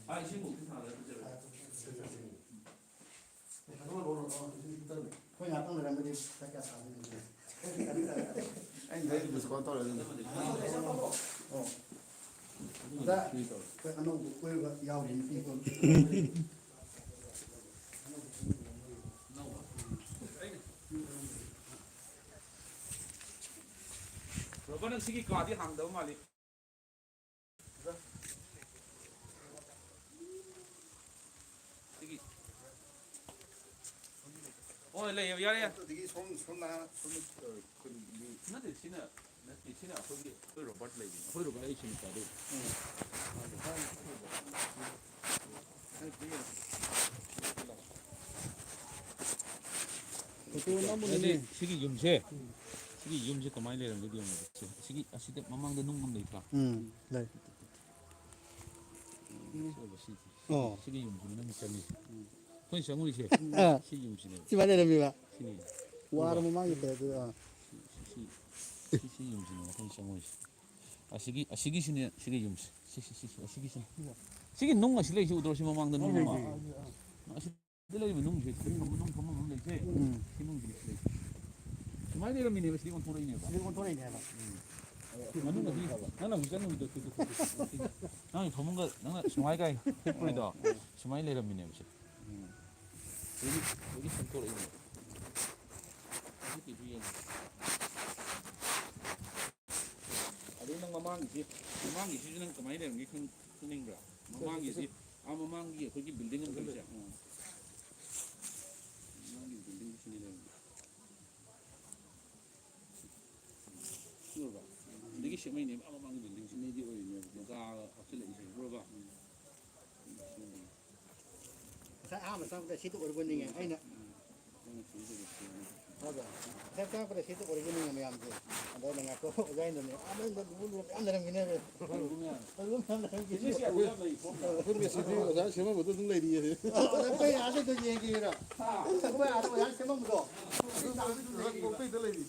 ꯑꯥ, ꯏꯁꯤꯡ ꯐꯥꯎꯗꯤ ꯁꯥꯍꯜꯂꯒ ꯊꯛꯆꯕ ꯌꯥꯏ꯫ ꯑꯥ, ꯊꯛꯆꯕ ꯌꯥꯏ꯫ ꯑꯩꯈꯣꯏ ꯉꯥꯛꯇꯪ ꯂꯩꯔꯝꯃꯗꯤ ꯄꯩꯁꯥ ꯀꯌꯥ ꯁꯥꯗꯣꯏꯅꯣ? ꯑꯩꯅ ꯂꯩ discount ꯇꯧꯔꯦ ꯑꯗꯨꯝ꯫ ꯑꯣ꯫ ꯑꯣꯖꯥ, ꯑꯩꯈꯣꯏ ꯑꯅꯧꯕ ꯀꯣꯏꯕ ꯌꯥꯎꯔꯤ ꯅꯨꯄꯤ ꯀꯣꯏꯕ꯫ ꯔꯣꯕꯔꯠ, ꯅꯪ ꯁꯤꯒꯤ ꯀꯥꯗꯤ ꯍꯥꯡꯗꯕ ꯃꯥꯜꯂꯤ꯫ ꯁꯤꯒꯤ꯫ ꯍꯣꯏ, ꯂꯩꯌꯦꯕ, ꯌꯥꯔꯦ, ꯌꯥꯔꯦ꯫ ꯑꯗꯒꯤ ꯁꯣꯝ, ꯁꯣꯝ ꯅꯥꯀꯟ, ꯁꯣꯝ, ꯑ, ꯈꯨꯟꯒꯤ ꯅꯠꯇꯦ, ꯁꯤꯅ, ꯅꯠꯇꯦ, ꯁꯤꯅ ꯑꯩꯈꯣꯏꯒꯤ, ꯑꯩꯈꯣꯏ ꯔꯣꯕꯥꯔꯠ ꯂꯩꯕꯅꯤ꯫ ꯑꯩꯈꯣꯏ ꯔꯣꯕꯥꯔꯠ ꯑꯩ ꯁꯤꯅ ꯆꯥꯗꯣꯏ꯫ ꯎꯝ꯫ ꯐꯣꯇꯣ ꯅꯝꯃꯨꯅꯦ꯫ ꯑꯗꯨꯅꯦ, ꯁꯤꯒꯤ ꯌꯨꯝꯁꯦ, ꯁꯤꯒꯤ ꯌꯨꯝꯁꯦ ꯀꯃꯥꯏꯅ ꯂꯩꯔꯝꯒꯦ ꯌꯦꯡꯉꯣ꯫ ꯁꯤ, ꯑꯁꯤꯒꯤ, ꯑꯁꯤꯗ ꯃꯃꯥꯡꯗ ꯅꯨꯡ ꯑꯃ ꯂꯩꯇ꯭ꯔꯥ? ꯎꯝ, ꯂꯩ꯫ ꯁꯤ ꯑꯣꯏꯕ ꯁꯤꯁꯦ꯫ ꯑꯣ꯫ ꯁꯤꯒꯤ ꯌꯨꯝꯁꯤꯅ ꯅꯪ ꯆꯪꯉꯤꯁꯦ꯫ ꯑꯩꯈꯣꯏꯅ ꯆꯪꯉꯨꯔꯤꯁꯦ, ꯑꯥ꯫ ꯁꯤ ꯌꯨꯝꯁꯤꯅꯦꯕ꯫ ꯁꯤꯃꯥꯏ ꯂꯩꯔꯝꯃꯤꯕ꯫ ꯁꯤꯅꯤ꯫ ꯋꯥꯔ ꯎꯕ? ꯃꯃꯥꯡꯒꯤ ꯇꯥꯏꯞꯇ, ꯑꯥ꯫ ꯁꯤ, ꯁꯤ, ꯁꯤ, ꯁꯤ ꯌꯨꯝꯁꯤꯅꯦ ꯑꯩꯈꯣꯏꯅ ꯆꯪꯉꯨꯔꯤꯁꯦ꯫ ꯑꯁꯤꯒꯤ, ꯑꯁꯤꯒꯤꯁꯤꯅꯦ, ꯁꯤꯒꯤ ꯌꯨꯝꯁꯦ꯫ ꯁꯤ, ꯁꯤ, ꯁꯤ, ꯁꯤ, ꯑꯁꯤꯒꯤꯁꯤꯅꯦ꯫ ꯁꯤꯒꯤ ꯅꯨꯡ ꯑꯁꯤ ꯂꯩꯁꯤ ꯎꯗ꯭ꯔꯣ? ꯁꯤ ꯃꯃꯥꯡꯗ ꯅꯨꯡ ꯑꯃ꯫ ꯑꯁꯤ ꯁꯤꯗ ꯂꯩꯔꯤꯕ ꯅꯨꯡꯁꯦ, ꯁꯤꯗ ꯐꯝꯕ, ꯅꯨꯡ ꯐꯝꯐꯝ ꯑꯃ ꯂꯩꯁꯦ꯫ ꯎꯝ꯫ ꯁꯤ ꯅꯨꯡꯁꯤꯗꯤ ꯁꯤ ꯂꯩꯁꯦ꯫ ꯁꯤ ꯁꯨꯃꯥꯏꯅ ꯂꯩꯔꯝꯃꯤꯅꯦꯕ, ꯁꯤꯗꯤ ꯑꯣꯟꯊꯣꯔꯛꯏꯅꯦꯕ꯫ ꯁꯤꯗꯤ ꯑꯣꯟꯊꯣꯔꯛꯏꯅꯦ ꯍꯥꯏꯕ꯫ ꯃꯅꯨꯡꯗꯗꯤ ꯅꯪꯅ ꯍꯧꯖꯤꯛ ꯆꯪꯉꯨꯏꯗꯣ, ꯇꯨ, ꯇꯨ, ꯇꯨ, ꯇꯨ, ꯇꯨ, ꯇꯨ꯫ ꯅꯪꯒꯤ ꯐꯃꯨꯡꯒ ꯅꯪꯅ ꯁꯨꯃꯥꯏꯒ ꯍꯤꯞꯄꯨꯔꯤꯗꯣ, ꯁꯨꯃꯥꯏꯅ ꯂꯩꯔꯝꯃꯤꯅꯦꯕ ꯁꯦ꯫ ꯎꯝ꯫ ꯍꯧꯖꯤꯛ, ꯍꯧꯖꯤꯛ ꯁꯦꯝꯗꯣꯔꯛꯏꯅꯦ꯫ ꯍꯧꯖꯤꯛꯀꯤꯁꯨ ꯌꯦꯡꯉꯣ꯫ ꯑꯗꯩ ꯅꯪ ꯃꯃꯥꯡꯒꯤꯁꯤ, ꯃꯃꯥꯡꯒꯤꯁꯤꯁꯨ ꯅꯪ ꯀꯃꯥꯏꯅ ꯂꯩꯔꯝꯒꯦ ꯈꯪ-, ꯈꯪꯅꯤꯡꯕ꯭ꯔꯥ? ꯃꯃꯥꯡꯒꯤꯁꯤ, ꯑꯥ, ꯃꯃꯥꯡꯒꯤ ꯑꯩꯈꯣꯏꯒꯤ building ꯑꯃ ꯂꯩꯔꯤꯁꯦ꯫ ꯎꯝ꯫ ꯃꯃꯥꯡꯒꯤ building ꯁꯤꯅꯤ ꯂꯩꯔꯝꯃꯤꯁꯦ꯫ ꯎꯔꯕ? ꯑꯗꯒꯤ ꯁꯦꯝꯃꯛꯏꯅꯦꯕ, ꯑꯥ, ꯃꯃꯥꯡꯒꯤ building ꯁꯤ꯫ ꯃꯤꯗꯤ ꯑꯣꯏꯔꯤꯅꯦꯕ꯫ ꯃꯨꯒꯥ ꯍꯥꯞꯆꯤꯜꯂꯛꯏꯁꯦ, ꯎꯔꯕ? ꯉꯁꯥꯏ ꯑꯍꯥꯟꯕ ꯆꯪꯉꯛꯄꯗ ꯁꯤꯗ ꯑꯣꯏꯔꯕꯣꯏ ꯅꯤꯡꯉꯦ꯫ ꯑꯩꯅ ꯎꯝ꯫ ꯉꯁꯥꯏ ꯆꯪꯉꯛꯄꯗ ꯁꯤꯗ ꯑꯣꯏꯔꯕꯣꯏ ꯅꯤꯡꯉꯦ ꯃꯌꯥꯝꯁꯦ꯫ ꯑꯗ ꯑꯩꯅ ꯉꯥꯏꯈꯣ, ꯑꯣꯖꯥ ꯍꯥꯏꯅꯅꯦ꯫ ꯑꯥ, ꯃꯅꯨꯡꯗ ꯂꯨꯕ ꯂꯨꯕ ꯃꯌꯥꯝ ꯂꯩꯔꯝꯒꯅꯦꯕ꯫ ꯂꯨꯕ ꯃꯌꯥꯝ꯫ ꯂꯨꯕ ꯃꯌꯥꯝ ꯂꯩꯔꯝꯒꯅꯤ꯫ ꯁꯤ, ꯁꯤ ꯑꯣꯖꯥ ꯃꯌꯥꯝ ꯂꯩ, ꯐꯣꯝ꯫ ꯑꯩꯈꯣꯏ ꯃꯦꯁꯤꯗꯤ ꯑꯣꯖꯥ ꯁꯦꯝꯃꯝꯕꯗꯣ ꯑꯗꯨꯝ ꯂꯩꯔꯤꯌꯦ꯫ ꯑ, ꯑꯗ ꯑꯩꯈꯣꯏ ꯑꯥꯗ ꯑꯗꯨꯝ ꯌꯦꯡꯒꯦꯔ? ꯍꯥ? ꯑꯩꯈꯣꯏ ꯑꯥꯗ ꯑꯣꯖꯥ ꯁꯦꯝꯃꯝꯕꯗꯣ꯫ ꯑꯗꯨꯝ ꯆꯥꯡꯗ ꯑꯗꯨꯝ ꯂꯩꯔꯤꯌꯦ꯫ ꯀꯣꯛꯄꯩꯗ ꯂꯩꯔꯤ꯫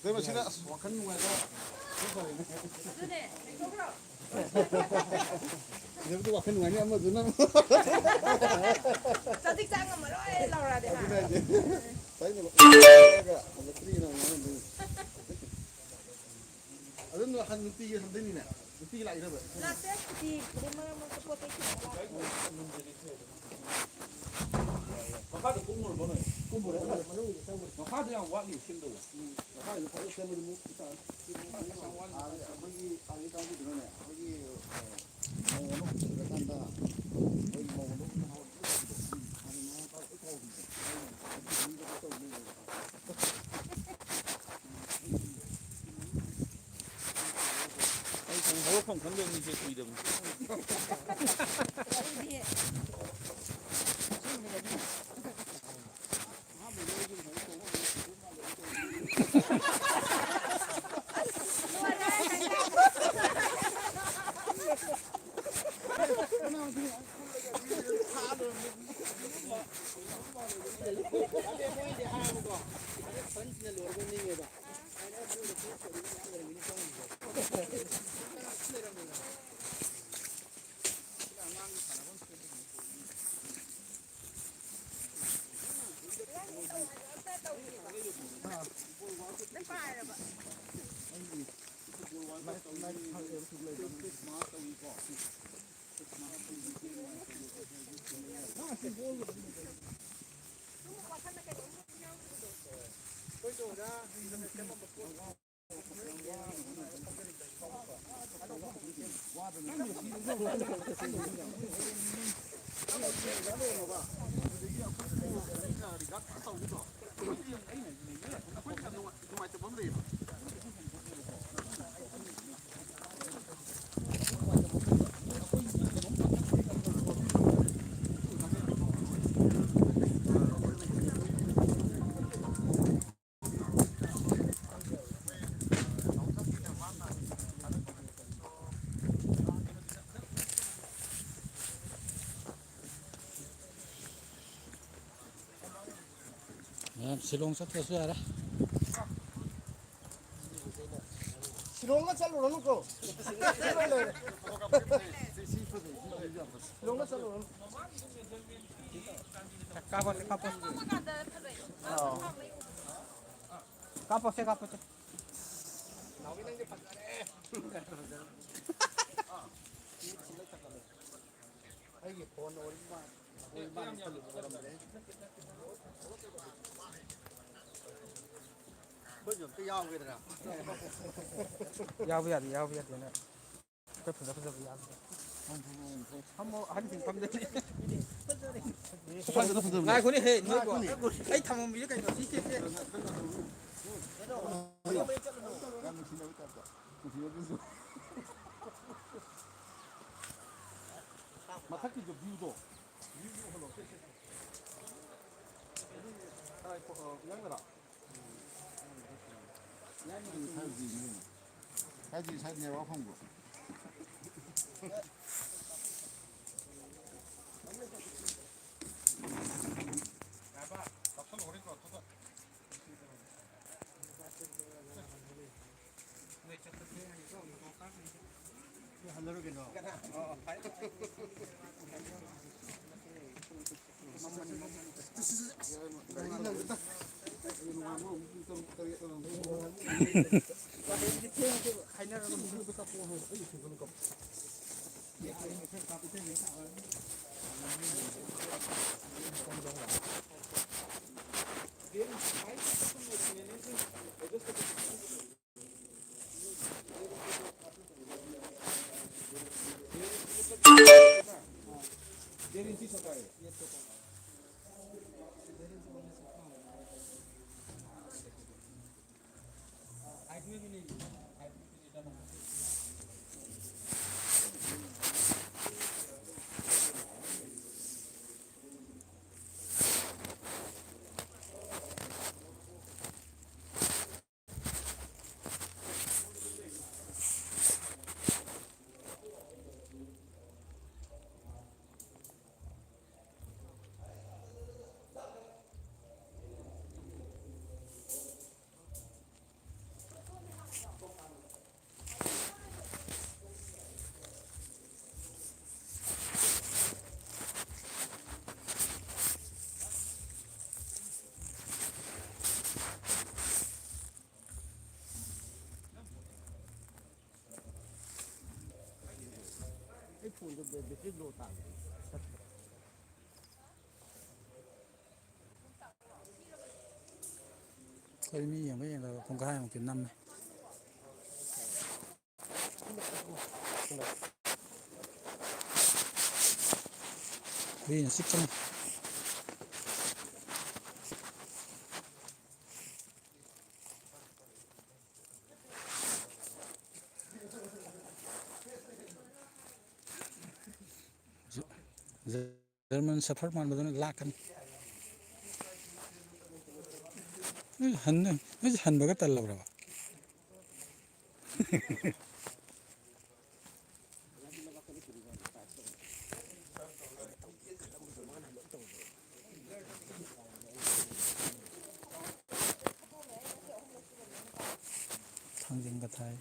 ꯑꯗꯩ ꯃꯁꯤꯗ ꯑꯁ ꯋꯥꯈꯜ ꯅꯨꯡꯉꯥꯏꯕ ꯑꯗꯨꯅꯦ, ꯂꯩꯊꯣꯛꯈ꯭ꯔꯣ꯫ ꯁꯤꯗꯕꯨꯗꯤ ꯋꯥꯈꯜ ꯅꯨꯡꯉꯥꯏꯅꯤ ꯑꯃꯗꯨꯅ꯫ ꯆꯖꯤꯛ ꯆꯥ ꯉꯝꯃꯔꯣꯏ ꯂꯥꯎꯔꯛꯑꯗꯤ, ꯍꯥ? ꯑꯗꯨꯅꯦ ꯍꯥꯏꯁꯦ꯫ ꯉꯁꯥꯏꯅ ꯍꯜꯂꯛꯇ꯭ꯔꯤꯅ ꯉꯥꯡꯉꯝꯗꯣꯏꯅꯤ꯫ ꯑꯗꯨꯝ ꯍꯟ-, ꯅꯨꯡꯇꯤꯒꯤ ꯍꯟꯗꯣꯏꯅꯤꯅꯦ? ꯅꯨꯡꯇꯤꯒꯤ ꯂꯥꯛꯏꯔꯕ? ꯂꯥꯛꯇꯦ, ꯁꯨꯇꯤ ꯑꯗꯨꯝ ꯃꯔꯛ ꯃꯔꯛꯇ ꯄꯣꯠ ꯆꯩ ꯊꯤꯟꯕ ꯂꯥꯛꯄ꯫ ꯃꯈꯥꯗ ꯀꯨꯝꯃꯨꯔꯕꯣ ꯅꯣꯏ? ꯀꯨꯝꯃꯨꯔꯦ꯫ ꯃꯈꯥꯗ ꯌꯥꯝ ꯋꯥꯠꯂꯤ ꯁꯦꯝꯗꯧꯕ꯫ ꯃꯈꯥꯗ ꯐꯖꯅ ꯁꯦꯝꯃꯗꯤ ꯑꯃꯨꯛ ꯏꯁꯥ ꯑꯩꯈꯣꯏꯒꯤ ꯑꯥꯒꯤ ꯀꯥꯡꯕꯨꯗꯨꯅꯅꯦ, ꯑꯩꯈꯣꯏꯒꯤ, ꯑ, ꯃꯧ ꯑꯅꯧꯕ ꯄꯨꯁꯤꯜꯂꯀꯥꯟꯗ ꯑꯩꯈꯣꯏꯒꯤ ꯃꯧ ꯑꯅꯧꯕ ꯑꯩ ꯍꯧꯔꯛꯐꯝ ꯈꯪꯗꯕ ꯃꯤꯁꯦ ꯀꯨꯏꯗꯕꯅꯤ꯫ ꯃꯌꯥꯝ ꯁꯤꯂꯣꯡ ꯆꯠꯇ꯭ꯔꯁꯨ ꯌꯥꯔꯦ꯫ ꯁꯤꯂꯣꯡꯒ ꯆꯠꯂꯨꯔꯅꯨꯀꯣ꯫ ꯁꯤꯂꯣꯡ ꯂꯣꯏꯔꯦ꯫ ꯁꯤꯂꯣꯡꯒ ꯆꯠꯂꯨꯔꯅꯨ꯫ ꯀꯥꯞꯄꯣꯁꯦ, ꯀꯥꯞꯄꯣꯁꯦ꯫ ꯑꯥꯎ꯫ ꯀꯥꯞꯄꯣꯁꯦ, ꯀꯥꯞꯄꯣꯁꯦ꯫ ꯑꯩꯒꯤ ꯐꯣꯟ ꯑꯣꯏꯔꯤ ꯃꯥ-, ꯑꯣꯏꯔꯤ ꯃꯥꯜꯂꯦ ꯈꯜꯂꯨꯕ ꯑꯣꯏꯔꯝꯗ꯭ꯔꯦ꯫ ꯑꯩꯈꯣꯏꯁꯨ ꯑꯝꯇ ꯌꯥꯎꯒꯦꯗꯅ꯫ ꯌꯥꯎꯕ ꯌꯥꯗꯦ, ꯌꯥꯎꯕ ꯌꯥꯗꯦꯅ꯫ ꯑꯩꯈꯣꯏ ꯐꯖ ꯐꯖꯕ ꯌꯥꯎꯕ꯫ ꯐꯝꯃꯣ, ꯑꯍꯟꯁꯤꯡ ꯐꯝꯗꯣꯏꯅꯦ꯫ ꯐꯖꯔꯦ꯫ ꯐꯖꯔꯦ, ꯐꯖꯔꯦ꯫ ꯉꯥꯏꯈꯣꯅꯦ, ꯍꯦ, ꯅꯣꯏꯕꯣ꯫ ꯉꯥꯏꯈꯣꯅꯦ꯫ ꯑꯩ ꯊꯝꯃꯝꯃꯤꯁꯦ ꯀꯩꯅꯣ? ꯁꯤ, ꯁꯤ, ꯁꯤ꯫ ꯌꯥꯝ ꯅꯨꯡꯁꯤꯅꯕꯩ ꯇꯥꯏꯞꯇ꯫ ꯅꯨꯡꯁꯤꯅꯕꯁꯨ꯫ ꯃꯊꯛꯀꯤꯗꯣ ꯚ꯭ꯌꯨꯗꯣ꯫ ꯚ꯭ꯌꯨꯗꯣ ꯎꯍꯜꯂꯣ꯫ ꯁꯤ, ꯁꯤ, ꯁꯤ꯫ ꯀꯥꯏ ꯊꯣꯛ-, ꯑ, ꯏꯌꯥꯡꯗꯔꯥ? ꯏꯌꯥꯡꯗꯔꯥ? ꯐꯥꯏꯚ ꯖꯤꯅꯤ ꯀꯩꯅꯣ꯫ ꯐꯥꯏꯚ ꯖꯤ ꯁ꯭ꯋꯥꯏꯗ ꯅꯦꯠꯋꯥꯛ ꯐꯪꯕ꯭ꯔꯣ? ꯑꯩ ꯐꯣꯟꯗꯣ ꯕꯦ-, ꯕꯦꯇ꯭ꯔꯤ ꯂꯣ ꯇꯥꯕ꯫ ꯑꯩꯈꯣꯏ ꯃꯤ ꯌꯦꯡꯕ ꯌꯦꯡꯗꯕ ꯄꯨꯡꯈꯥꯏꯃꯨꯛꯇꯤ ꯅꯝꯃꯦ꯫ ꯍꯨꯏꯅ ꯆꯤꯛꯄꯅ꯫ ꯖ-, ꯖꯔꯃꯟ ꯁꯦꯐꯔꯗ ꯃꯥꯟꯕꯗꯨꯅ ꯂꯥꯛꯀꯅꯤ꯫ ꯑꯩ ꯍꯟ-, ꯑꯩꯁꯦ ꯍꯟꯕꯒ ꯇꯜꯂꯕ꯭ꯔꯕ? ꯊꯥꯡꯖꯤꯡꯒ ꯊꯥꯏ꯫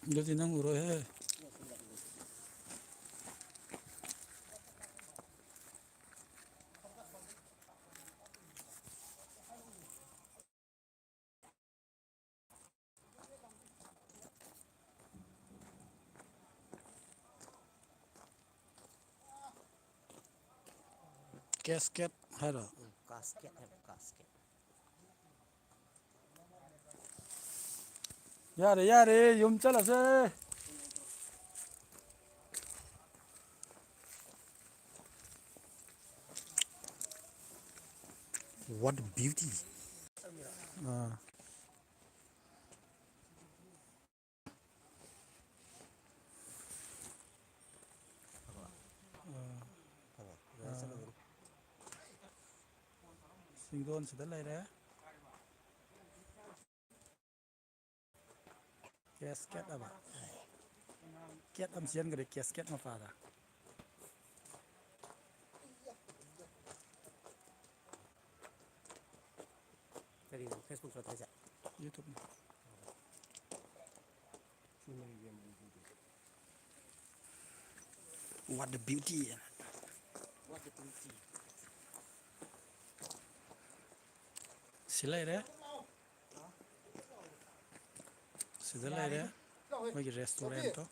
ꯑꯗꯨꯗꯤ ꯅꯪ ꯎꯔꯣꯏꯍꯦ꯫ ꯀꯦꯁꯀꯦꯠ ꯍꯥꯏꯔꯣ? ꯎꯝ, ꯀꯥꯁꯀꯦꯠ ꯍꯥꯏꯕ, ꯀꯥꯁꯀꯦꯠ꯫ ꯌꯥꯔꯦ, ꯌꯥꯔꯦ, ꯌꯨꯝ ꯆꯠꯂꯁꯦ꯫ What a beauty. ꯑꯥ꯫ ꯑꯥ꯫ ꯁꯤꯡꯗꯣꯟꯁꯤꯗ ꯂꯩꯔꯦ꯫ ꯀꯦꯁꯀꯦꯠ ꯑꯕ꯫ ꯀꯦꯠ ꯑꯃ ꯆꯦꯟꯈ꯭ꯔꯦ, ꯀꯦꯁꯀꯦꯠ ꯃꯄꯥꯗ꯫ ꯀꯔꯤꯅꯣ Facebook ꯊꯥꯒꯠꯂꯤꯁꯦ? YouTube꯫ What a beauty. What a beauty. ꯁꯤ ꯂꯩꯔꯦ꯫ ꯁꯤꯗ ꯂꯩꯔꯦ ꯃꯣꯏꯒꯤ restaurant ꯇꯣ꯫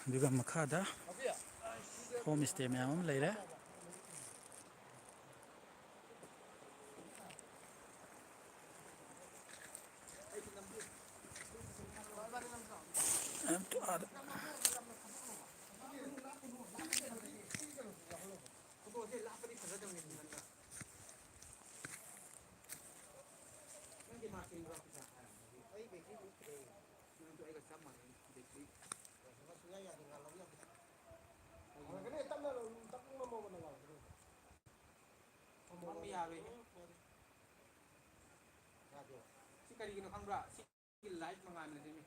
ꯑꯗꯨꯒ ꯃꯈꯥꯗ home stay ꯃꯌꯥꯝ ꯑꯃ ꯂꯩꯔꯦ꯫ ꯃꯝꯃꯤ ꯌꯥꯔꯣꯏꯅꯦ꯫ ꯁꯤ ꯀꯔꯤꯒꯤꯅꯣ ꯈꯪꯕ꯭ꯔꯥ? ꯁꯤꯒꯤ light ꯃꯉꯥꯜꯅꯅꯦꯃꯤ꯫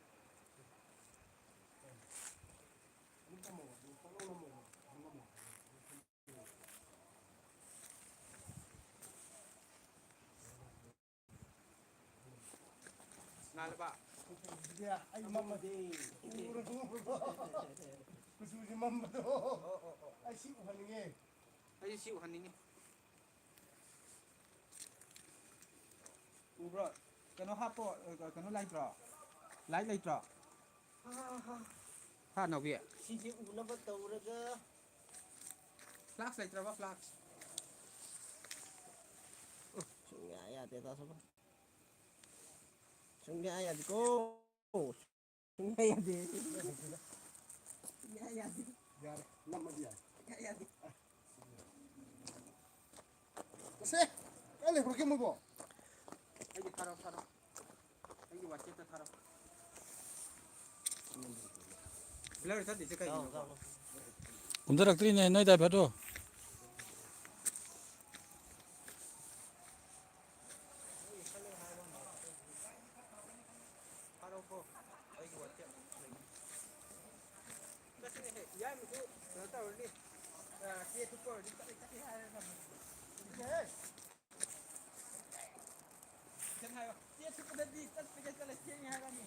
ꯃꯥꯜꯂꯕ? ꯀꯨꯆꯨꯁꯤꯗꯤ ꯑꯩ ꯃꯝꯃꯗꯤ ꯎꯔꯕꯣ? ꯀꯨꯆꯨꯁꯤ ꯃꯝꯕꯗꯣ ꯑꯩ ꯁꯤ ꯎꯍꯟꯅꯤꯡꯉꯦ꯫ ꯑꯩꯁꯨ ꯁꯤ ꯎꯍꯟꯅꯤꯡꯉꯤ꯫ ꯎꯕ꯭ꯔꯣ? ꯀꯩꯅꯣ ꯍꯥꯞꯄꯣ, ꯑ, ꯀꯩꯅꯣ ꯂꯩꯇ꯭ꯔꯣ? ꯂꯥꯏꯠ ꯂꯩꯇ꯭ꯔꯣ? ꯍꯥ, ꯅꯥꯎꯕꯤ꯫ ꯁꯤꯁꯦ ꯎꯅꯕ ꯇꯧꯔꯒ꯫ ꯐ꯭ꯂꯥꯛꯁ ꯂꯩꯇ꯭ꯔꯕ, ꯐ꯭ꯂꯥꯛꯁ? ꯁꯨꯡꯌꯥ ꯌꯥꯗꯦ, ꯇꯥꯁꯣꯕ꯫ ꯁꯨꯡꯌꯥ ꯌꯥꯗꯦꯀꯣ꯫ ꯁꯨꯡꯌꯥ ꯌꯥꯗꯦ꯫ ꯁꯨꯡꯌꯥ ꯌꯥꯗꯦ꯫ ꯌꯥꯔꯦ, ꯅꯝꯃꯗꯤ ꯌꯥꯔꯦ꯫ ꯁꯨꯡꯌꯥ ꯌꯥꯗꯦ꯫ ꯑꯁꯦ, ꯀꯥꯏ ꯂꯩꯈ꯭ꯔꯒꯦ ꯃꯣꯏꯕꯣ? ꯑꯩꯒꯤ ꯊꯥꯔꯛꯑꯣ, ꯊꯥꯔꯛꯑꯣ꯫ ꯑꯩꯒꯤ WhatsApp-ꯇ ꯊꯥꯔꯛꯑꯣ꯫ ꯕ꯭ꯂꯔ ꯆꯠꯂꯤꯁꯦ ꯀꯩꯒꯤꯅꯣ? ꯀꯨꯝꯊꯔꯛꯇ꯭ꯔꯤꯅꯦ, ꯅꯣꯏ divert-ꯇꯣ꯫ ꯊꯥꯔꯛꯑꯣꯀꯣ, ꯑꯩꯒꯤ WhatsApp ꯂꯩꯅꯤ꯫ ꯆꯠꯁꯤꯅꯦꯍꯦ, ꯌꯥꯏꯃꯁꯨ ꯀꯩꯅꯣ ꯇꯧꯔꯅꯤ꯫ ꯑ, ꯆꯦ ꯊꯨꯞꯄ ꯑꯣꯏꯔꯗꯤ ꯆꯠꯂꯦ, ꯆꯠꯂꯦ ꯍꯥꯏꯔꯒ ꯊꯝꯃꯦ꯫ ꯆꯠꯁꯤꯅꯦꯍꯦ꯫ ꯆꯠ ꯍꯥꯏꯌꯣ꯫ ꯆꯦ ꯊꯨꯞꯄꯗꯗꯤ ꯆꯠꯄꯒ ꯆꯠꯂꯦ, ꯊꯦꯡꯉꯦ ꯍꯥꯏꯔꯛꯑꯅꯤ꯫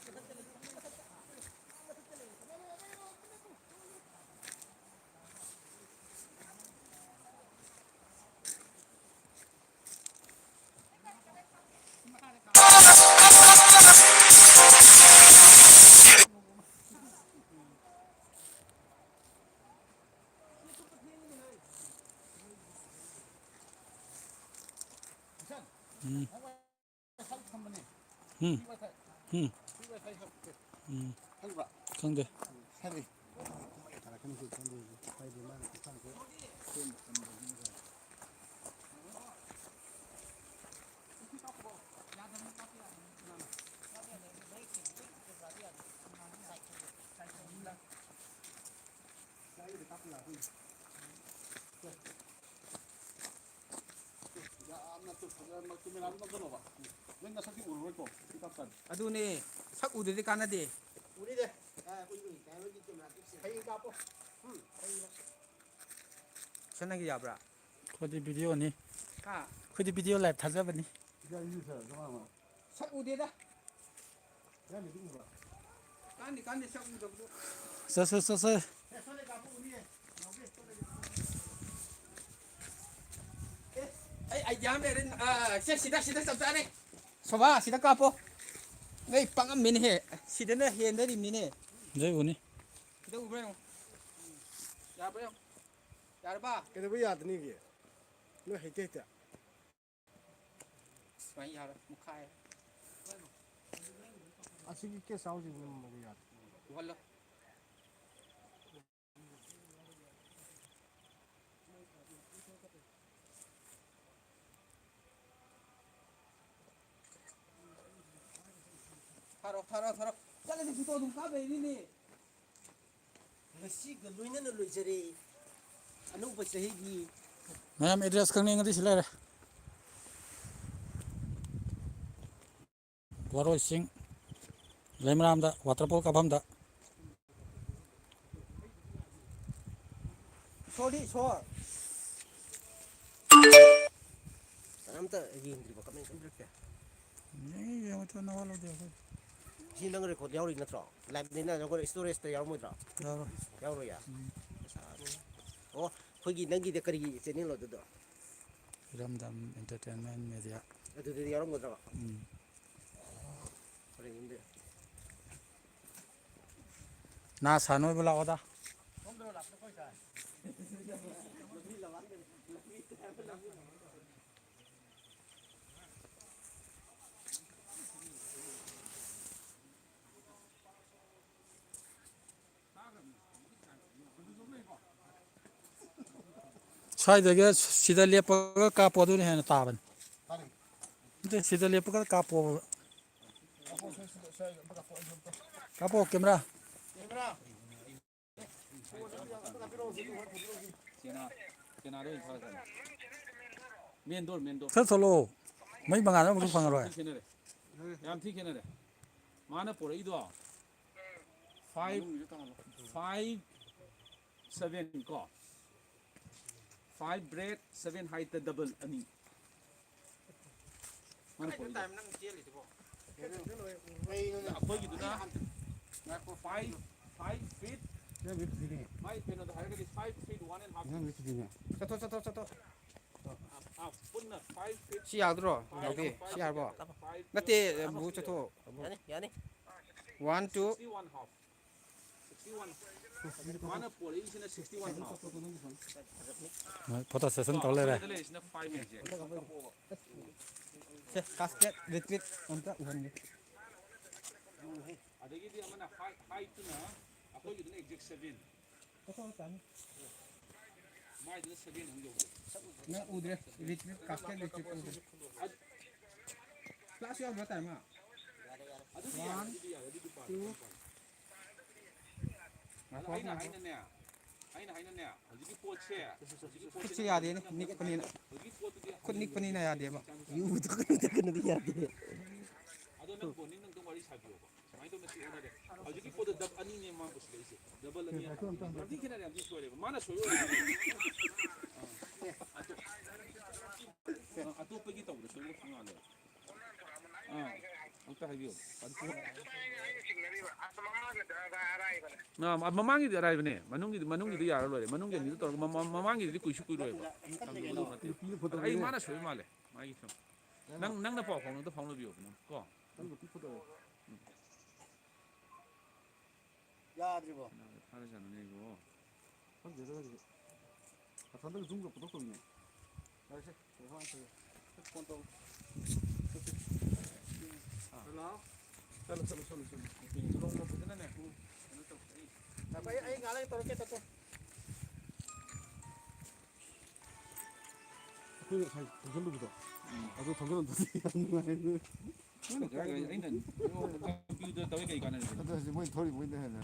ꯃꯊꯛꯇ ꯂꯩ, ꯃꯊꯛꯇ, ꯃꯊꯛꯇ ꯂꯩ꯫ ꯎꯝ꯫ ꯎꯝ꯫ ꯎꯝ꯫ ꯎꯝ꯫ ꯈꯪꯗꯦ꯫ ꯌꯥꯝꯅ ꯇꯨ-, ꯐꯖꯅ ꯀꯦꯃꯦꯔꯥꯗ ꯅꯝꯁꯜꯂꯣꯕ꯫ ꯅꯪ ꯅꯁꯛꯇꯤ ꯎꯔꯔꯣꯏꯀꯣ, ꯁꯤ ꯀꯥꯞ ꯀꯥꯟꯗ꯫ ꯑꯗꯨꯅꯦ, ꯁꯛ ꯎꯗ꯭ꯔꯗꯤ ꯀꯥꯟꯅꯗꯦ꯫ ꯎꯔꯤꯗꯦ꯫ ꯑ, ꯎꯏ, ꯎꯏ, ꯀꯩ ꯍꯥꯏꯕꯒꯤ ꯀꯦꯃꯦꯔꯥ ꯐꯤꯛꯁ꯫ ꯍꯌꯦꯡ ꯀꯥꯞꯄꯣ꯫ ꯎꯝ, ꯍꯌꯦꯡ꯫ ꯁꯤ ꯅꯪꯒꯤ ꯌꯥꯕ꯭ꯔꯥ? ꯑꯩꯈꯣꯏꯗꯤ video-ꯅꯤ꯫ ꯍꯥ? ꯑꯩꯈꯣꯏꯗꯤ video live ꯊꯥꯖꯕꯅꯤ꯫ ꯁꯛ ꯎꯗꯦꯗ꯫ ꯀꯥꯟꯗꯦ, ꯀꯥꯟꯗꯦ, ꯁꯛ ꯎꯗꯕꯗꯣ꯫ ꯆꯠꯁꯦ, ꯆꯠꯁꯦ꯫ ꯑꯦ, ꯑꯩ idea ꯑꯃ ꯂꯩꯔꯦ꯫ ꯑ, ꯁꯦ, ꯁꯤꯗ, ꯁꯤꯗ ꯆꯞ ꯆꯥꯔꯦ꯫ ꯁꯣꯚꯥ, ꯁꯤꯗ ꯀꯥꯞꯄꯣ꯫ ꯅꯣꯏ ꯄꯪꯉꯝꯃꯦꯅꯦꯍꯦ꯫ ꯁꯤꯗꯅ ꯍꯦꯟꯗꯔꯤꯕꯅꯤꯅꯦ꯫ ꯁꯤꯗ ꯎꯅꯤ꯫ ꯁꯤꯗ ꯎꯕ꯭ꯔꯥ ꯌꯦꯡꯉꯣ꯫ ꯌꯥꯕ꯭ꯔꯥ ꯌꯦꯡꯉꯣ꯫ ꯌꯥꯔꯕ? ꯀꯩꯗꯧꯕ ꯌꯥꯗꯅꯤꯒꯦ? ꯅꯣꯏ ꯍꯩꯇ ꯍꯩꯇ꯫ ꯁꯨꯃꯥꯏꯅ ꯌꯥꯔꯣꯏ, ꯃꯨꯛꯈꯥꯏ꯫ ꯑꯁꯤꯒꯤ ꯀꯦꯁ ꯍꯥꯎꯁꯁꯤ ꯅꯝꯃꯒ ꯌꯥꯗꯦ꯫ ꯎꯍꯜꯂꯣ꯫ ꯊꯥꯔꯣ, ꯊꯥꯔꯣ, ꯊꯥꯔꯣ꯫ ꯆꯠꯂꯁꯤ, ꯐꯣꯇꯣ ꯑꯗꯨꯝ ꯀꯥꯞ ꯂꯩꯅꯤꯅꯦ꯫ ꯉꯁꯤꯒ ꯂꯣꯏꯅꯅ ꯂꯣꯏꯖꯔꯦ ꯑꯅꯧꯕ ꯆꯍꯤꯒꯤ꯫ ꯃꯌꯥꯝ ꯑꯦꯗ꯭ꯔꯦꯁ ꯈꯪꯅꯤꯡꯉꯗꯤ ꯁꯤ ꯂꯩꯔꯦ꯫ ꯋꯥꯔꯣꯏ ꯆꯤꯡ, ꯂꯩꯃꯔꯥꯝꯗ ꯋꯥꯇꯔꯐꯣꯜ ꯀꯥꯞꯐꯝꯗ꯫ ꯏꯁꯣꯔꯗꯤ ꯏꯁꯣꯔ꯫ ꯀꯅꯥꯝꯇ ꯌꯦꯡꯗ꯭ꯔꯤꯕ ꯀꯃꯦꯟ ꯑꯝꯇ ꯄꯤꯔꯛꯇꯦ꯫ ꯌꯦꯡꯉꯤ, ꯌꯦꯡꯉꯣ, ꯅꯋꯥ ꯂꯧꯗꯦ ꯑꯩꯈꯣꯏ꯫ ꯁꯤ ꯅꯪ ꯔꯦꯀꯣꯔꯗ ꯌꯥꯎꯔꯤ ꯅꯠꯇ꯭ꯔꯣ? ꯂꯥꯏꯞꯅꯤꯅ ꯑꯩꯈꯣꯏ ꯏꯁꯇꯣꯔꯦꯖꯇ ꯌꯥꯎꯔꯝꯃꯣꯏꯗ꯭ꯔꯣ? ꯌꯥꯎꯔꯣꯏ꯫ ꯌꯥꯎꯔꯣꯏꯌꯦ? ꯎꯝ꯫ ꯑꯣ, ꯑꯩꯈꯣꯏꯒꯤ ꯅꯪꯒꯤꯗ ꯀꯔꯤꯒꯤ ꯆꯦꯅꯦꯜꯅꯣ ꯑꯗꯨꯗꯣ? ꯏꯔꯝꯗꯝ ꯏꯟꯇꯔꯇꯦꯟꯃꯦꯟ ꯃꯦꯗꯤꯌꯥ꯫ ꯑꯗꯨꯗꯗꯤ ꯌꯥꯎꯔꯝꯒꯗ꯭ꯔꯕ? ꯎꯝ꯫ ꯍꯣꯔꯦꯟ ꯌꯦꯡꯕꯤꯔꯣ꯫ ꯅꯥ ꯁꯥ ꯅꯣꯏꯕ ꯂꯥꯛꯑꯣꯗ꯫ ꯁ꯭ꯋꯥꯏꯗꯒꯤ ꯁꯤꯗ ꯂꯦꯞꯄꯒ ꯀꯥꯞꯄꯣ, ꯑꯗꯨꯅ ꯍꯦꯟꯅ ꯇꯥꯕꯅꯤ꯫ ꯅꯠꯇꯦ, ꯁꯤꯗ ꯂꯦꯞꯄꯒ ꯀꯥꯞꯄꯣꯕ꯫ ꯀꯥꯞꯄꯣ, ꯀꯦꯃꯦꯔꯥ꯫ ꯆꯦꯅꯥ, ꯆꯦꯅꯥꯗ ꯑꯣꯏꯅ ꯊꯥꯔꯁꯦ꯫ ꯃꯦꯟ ꯗꯣꯔ, ꯃꯦꯟ ꯗꯣꯔ꯫ ꯈꯔ ꯊꯣꯛꯂꯛꯑꯣ꯫ ꯃꯩ ꯃꯉꯥꯜꯅ ꯑꯃꯨꯛꯁꯨ ꯑꯁ, ꯌꯥꯝ ꯐꯪꯉꯔꯣꯏ꯫ ꯊꯤ ꯈꯦꯠꯅꯔꯦ꯫ ꯌꯥꯝ ꯊꯤ ꯈꯦꯠꯅꯔꯦ꯫ ꯃꯥꯅ ꯄꯣꯔꯛꯏꯗꯣ five, five seven ꯀꯣ꯫ Five bread, seven height, double ꯑꯅꯤ꯫ ꯃꯥꯅ ꯀꯣꯏꯗꯣ꯫ ꯇꯥꯏꯝ ꯅꯪ ꯆꯦꯜꯂꯤꯗꯨꯕꯣ? ꯑꯩꯈꯣꯏꯒꯤꯗꯨꯅ ꯉꯥꯏꯈꯣ꯫ Five, five feet. ꯅꯪ ꯃꯤ ꯐꯨꯗꯤꯅꯦ꯫ ꯃꯥꯏ ꯀꯩꯅꯣꯗ ꯍꯥꯏꯔꯒꯗꯤ five feet one and half. ꯅꯪ ꯃꯤ ꯐꯨꯗꯤꯅꯦ꯫ ꯆꯠꯊꯣꯛ, ꯆꯠꯊꯣꯛ, ꯆꯠꯊꯣꯛ꯫ ꯑꯥ, ꯄꯨꯟꯅ five feet. ꯁꯤ ꯌꯥꯗ꯭ꯔꯣ? Five, ꯌꯥꯎꯗꯦ꯫ꯁꯤ ꯌꯥꯔꯕꯣ? Five. ꯅꯠꯇꯦ, ꯕ꯭ꯔꯨ ꯆꯠꯊꯣꯛ꯫ ꯌꯥꯅꯤ, ꯌꯥꯅꯤ꯫ One, two. Sixty one half. Sixty one. ꯃꯥꯅ ꯄꯣꯔꯛꯏꯁꯤꯅ sixty one half. Photo session ꯇꯧ ꯂꯩꯔꯦ꯫ ꯑꯩꯈꯣꯏꯗ ꯂꯩꯔꯤꯁꯤꯅ five inch꯫ ꯁꯦ, ꯀꯥꯁꯀꯦꯠ ꯔꯤꯇ꯭ꯔꯤꯠ ꯑꯝꯇ ꯎꯍꯟꯒꯦ꯫ ꯑꯗꯒꯤꯗꯤ ꯑꯃꯅ ꯍꯥꯏꯠ, ꯍꯥꯏꯠꯇꯨꯅ ꯑꯩꯈꯣꯏꯒꯤꯗꯨꯅ exact seven꯫ ꯃꯥꯏꯗꯨꯅ seven ꯑꯃꯨꯛ ꯌꯧꯗꯦ꯫ ꯅꯪ ꯎꯗ꯭ꯔꯦ, ꯔꯤꯇ꯭ꯔꯤꯠ, ꯀꯥꯁꯀꯦꯠ ꯔꯤꯇ꯭ꯔꯤꯠ ꯎꯗ꯭ꯔꯦ꯫ ꯀ꯭ꯂꯥꯁ ꯌꯥꯎꯗ꯭ꯔꯣ ꯇꯥꯏꯃ? ꯑꯗꯨꯗꯤ ꯌꯥꯔꯦ, ꯑꯗꯨꯗꯤ ꯌꯥꯔꯦ, ꯑꯗꯨꯗꯤ ꯄꯥꯔꯦ꯫ ꯑꯗꯣ ꯑꯩꯅ ꯍꯥꯏꯅꯅꯦ, ꯑꯩꯅ ꯍꯥꯏꯅꯅꯦ, ꯍꯧꯖꯤꯛꯀꯤ ꯄꯣꯠꯁꯦ, ꯍꯧꯖꯤꯛꯀꯤ ꯄꯣꯠꯁꯦ ꯈꯨꯠꯁꯦ ꯌꯥꯗꯦꯅꯦ, ꯅꯤꯛꯄꯅꯤꯅ꯫ ꯍꯧꯖꯤꯛꯀꯤ ꯄꯣꯠꯇꯨꯗꯤ ꯈꯨꯠ ꯅꯤꯛꯄꯅꯤꯅ ꯌꯥꯗꯦꯕ꯫ ꯌꯨꯗ ꯀꯩꯅꯣꯗ ꯀꯩꯅꯣꯗꯤ ꯌꯥꯗꯦ꯫ ꯑꯗꯣ ꯅꯪ ꯕꯣꯅꯤ ꯅꯪ ꯑꯗꯨꯝ ꯋꯥꯔꯤ ꯁꯥꯕꯤꯌꯣꯕ꯫ ꯁꯨꯃꯥꯏꯅ ꯇꯧꯅ ꯁꯤ ꯑꯣꯟꯅꯔꯦ꯫ ꯍꯧꯖꯤꯛꯀꯤ ꯄꯣꯠꯇꯣ ꯗꯕ ꯑꯅꯤꯅꯦ ꯃꯥ ꯄꯨꯁꯤꯜꯂꯛꯏꯁꯦ꯫ ꯗꯕꯜ ꯑꯅꯤ ꯍꯥꯏꯕ꯫ ꯌꯥꯝ ꯊꯤ ꯈꯦꯠꯅꯔꯦ, ꯌꯥꯝ ꯊꯤ ꯁꯣꯏꯔꯦꯕ꯫ ꯃꯥꯅ ꯁꯣꯏꯕ ꯑꯣꯏꯔꯝꯒꯅꯤ꯫ ꯑꯥ, ꯑꯇꯣꯞ-, ꯑꯥ, ꯑꯇꯣꯞꯄꯒꯤ ꯇꯧꯕꯗ ꯁꯣꯏꯕ ꯈꯪꯉꯛꯑꯅꯦꯕ꯫ ꯑꯥ, ꯑꯝꯇ ꯍꯥꯏꯕꯤꯌꯨ꯫ ꯑꯗꯨ ꯑꯗꯨꯃꯥꯏꯅ ꯑꯩꯅ ꯆꯤꯡꯅꯔꯤꯕ꯫ ꯑꯁ, ꯃꯃꯥꯡꯒꯤꯗ ꯑꯔꯥꯏꯕꯅꯦ꯫ ꯑꯥ, ꯃ-, ꯃꯃꯥꯡꯒꯤꯗꯤ ꯑꯔꯥꯏꯕꯅꯦ꯫ ꯃꯅꯨꯡꯒꯤꯗꯤ, ꯃꯅꯨꯡꯒꯤꯗꯤ ꯌꯥꯔ ꯂꯣꯏꯔꯦ꯫ ꯃꯅꯨꯡꯒꯤ ꯑꯅꯤꯗꯨ ꯇꯧꯔꯒ ꯃ-, ꯃ-, ꯃꯃꯥꯡꯒꯤꯗꯨꯗꯤ ꯀꯨꯏꯁꯨ ꯀꯨꯏꯔꯣꯏꯕ꯫ ꯅꯨꯄꯤꯗꯨ ꯐꯣꯇꯣ ꯑꯩ ꯂꯩꯔꯦ꯫ ꯃꯥꯅ ꯁꯣꯏꯕ ꯃꯥꯜꯂꯦ꯫ ꯃꯥꯒꯤ ꯁꯨꯝ꯫ ꯅꯪ, ꯅꯪꯅ ꯄꯥꯎ ꯐꯥꯎꯅꯕꯗ ꯐꯥꯎꯅꯕꯤꯌꯣ ꯑꯗꯨꯝ ꯀꯣ꯫ ꯅꯪ ꯅꯨꯄꯤ ꯐꯣꯇꯣ ꯂꯩꯔꯦ꯫ ꯌꯥꯗ꯭ꯔꯤꯕꯣ? ꯀꯅꯥꯒ ꯊꯥꯔꯖꯥꯠꯅꯣꯅꯦ ꯑꯩꯕꯣ? ꯈꯪꯗꯦꯗ ꯍꯧꯖꯤꯛ꯫ ꯃꯊꯟꯗꯒ ꯖꯨꯝꯒ ꯄꯨꯊꯣꯛꯇꯧꯔꯤꯅꯦ꯫ ꯌꯥꯔꯦꯁꯦ, ꯀꯩꯅꯣ ꯍꯥꯟꯅ ꯇꯧꯔꯦ꯫ ꯐꯣꯟ ꯇꯧ꯫ ꯑꯥ꯫ ꯍꯜꯂꯣ? ꯆꯠꯂꯣ, ꯆꯠꯂꯣ, ꯆꯠꯂꯣ, ꯆꯠꯂꯣ꯫ ꯅꯣꯡꯃ ꯐꯖꯅꯅꯦ, ꯀꯩꯅꯣ ꯇꯧ, ꯑꯩ ꯑꯩ, ꯑꯩ ꯉꯥꯏꯍꯥꯛ ꯂꯩꯔ ꯇꯧꯔꯛꯀꯦ, ꯇꯧꯀꯣ꯫ ꯑꯩꯈꯣꯏꯅ ꯉꯁꯥꯏ ꯊꯧꯖꯤꯜꯂꯨꯕꯗꯣ, ꯎꯝ꯫ ꯑꯗꯨ ꯊꯧꯖꯤꯜꯂꯝꯗ꯭ꯔꯗꯤ ꯌꯥꯝ ꯅꯨꯡꯉꯥꯏꯔꯅꯤ꯫ ꯃꯣꯏꯅ ꯀꯔꯥꯏ ꯀꯔꯥꯏ ꯑꯩꯅ ꯂꯝꯕꯤꯗ ꯇꯧꯔꯤ ꯀꯩ ꯀꯥꯟꯅꯔꯤꯒꯦ? ꯑꯗꯨ ꯍꯧꯖꯤꯛ ꯃꯣꯏ ꯊꯧꯔꯤ ꯃꯣꯏꯅ ꯍꯦꯟꯅ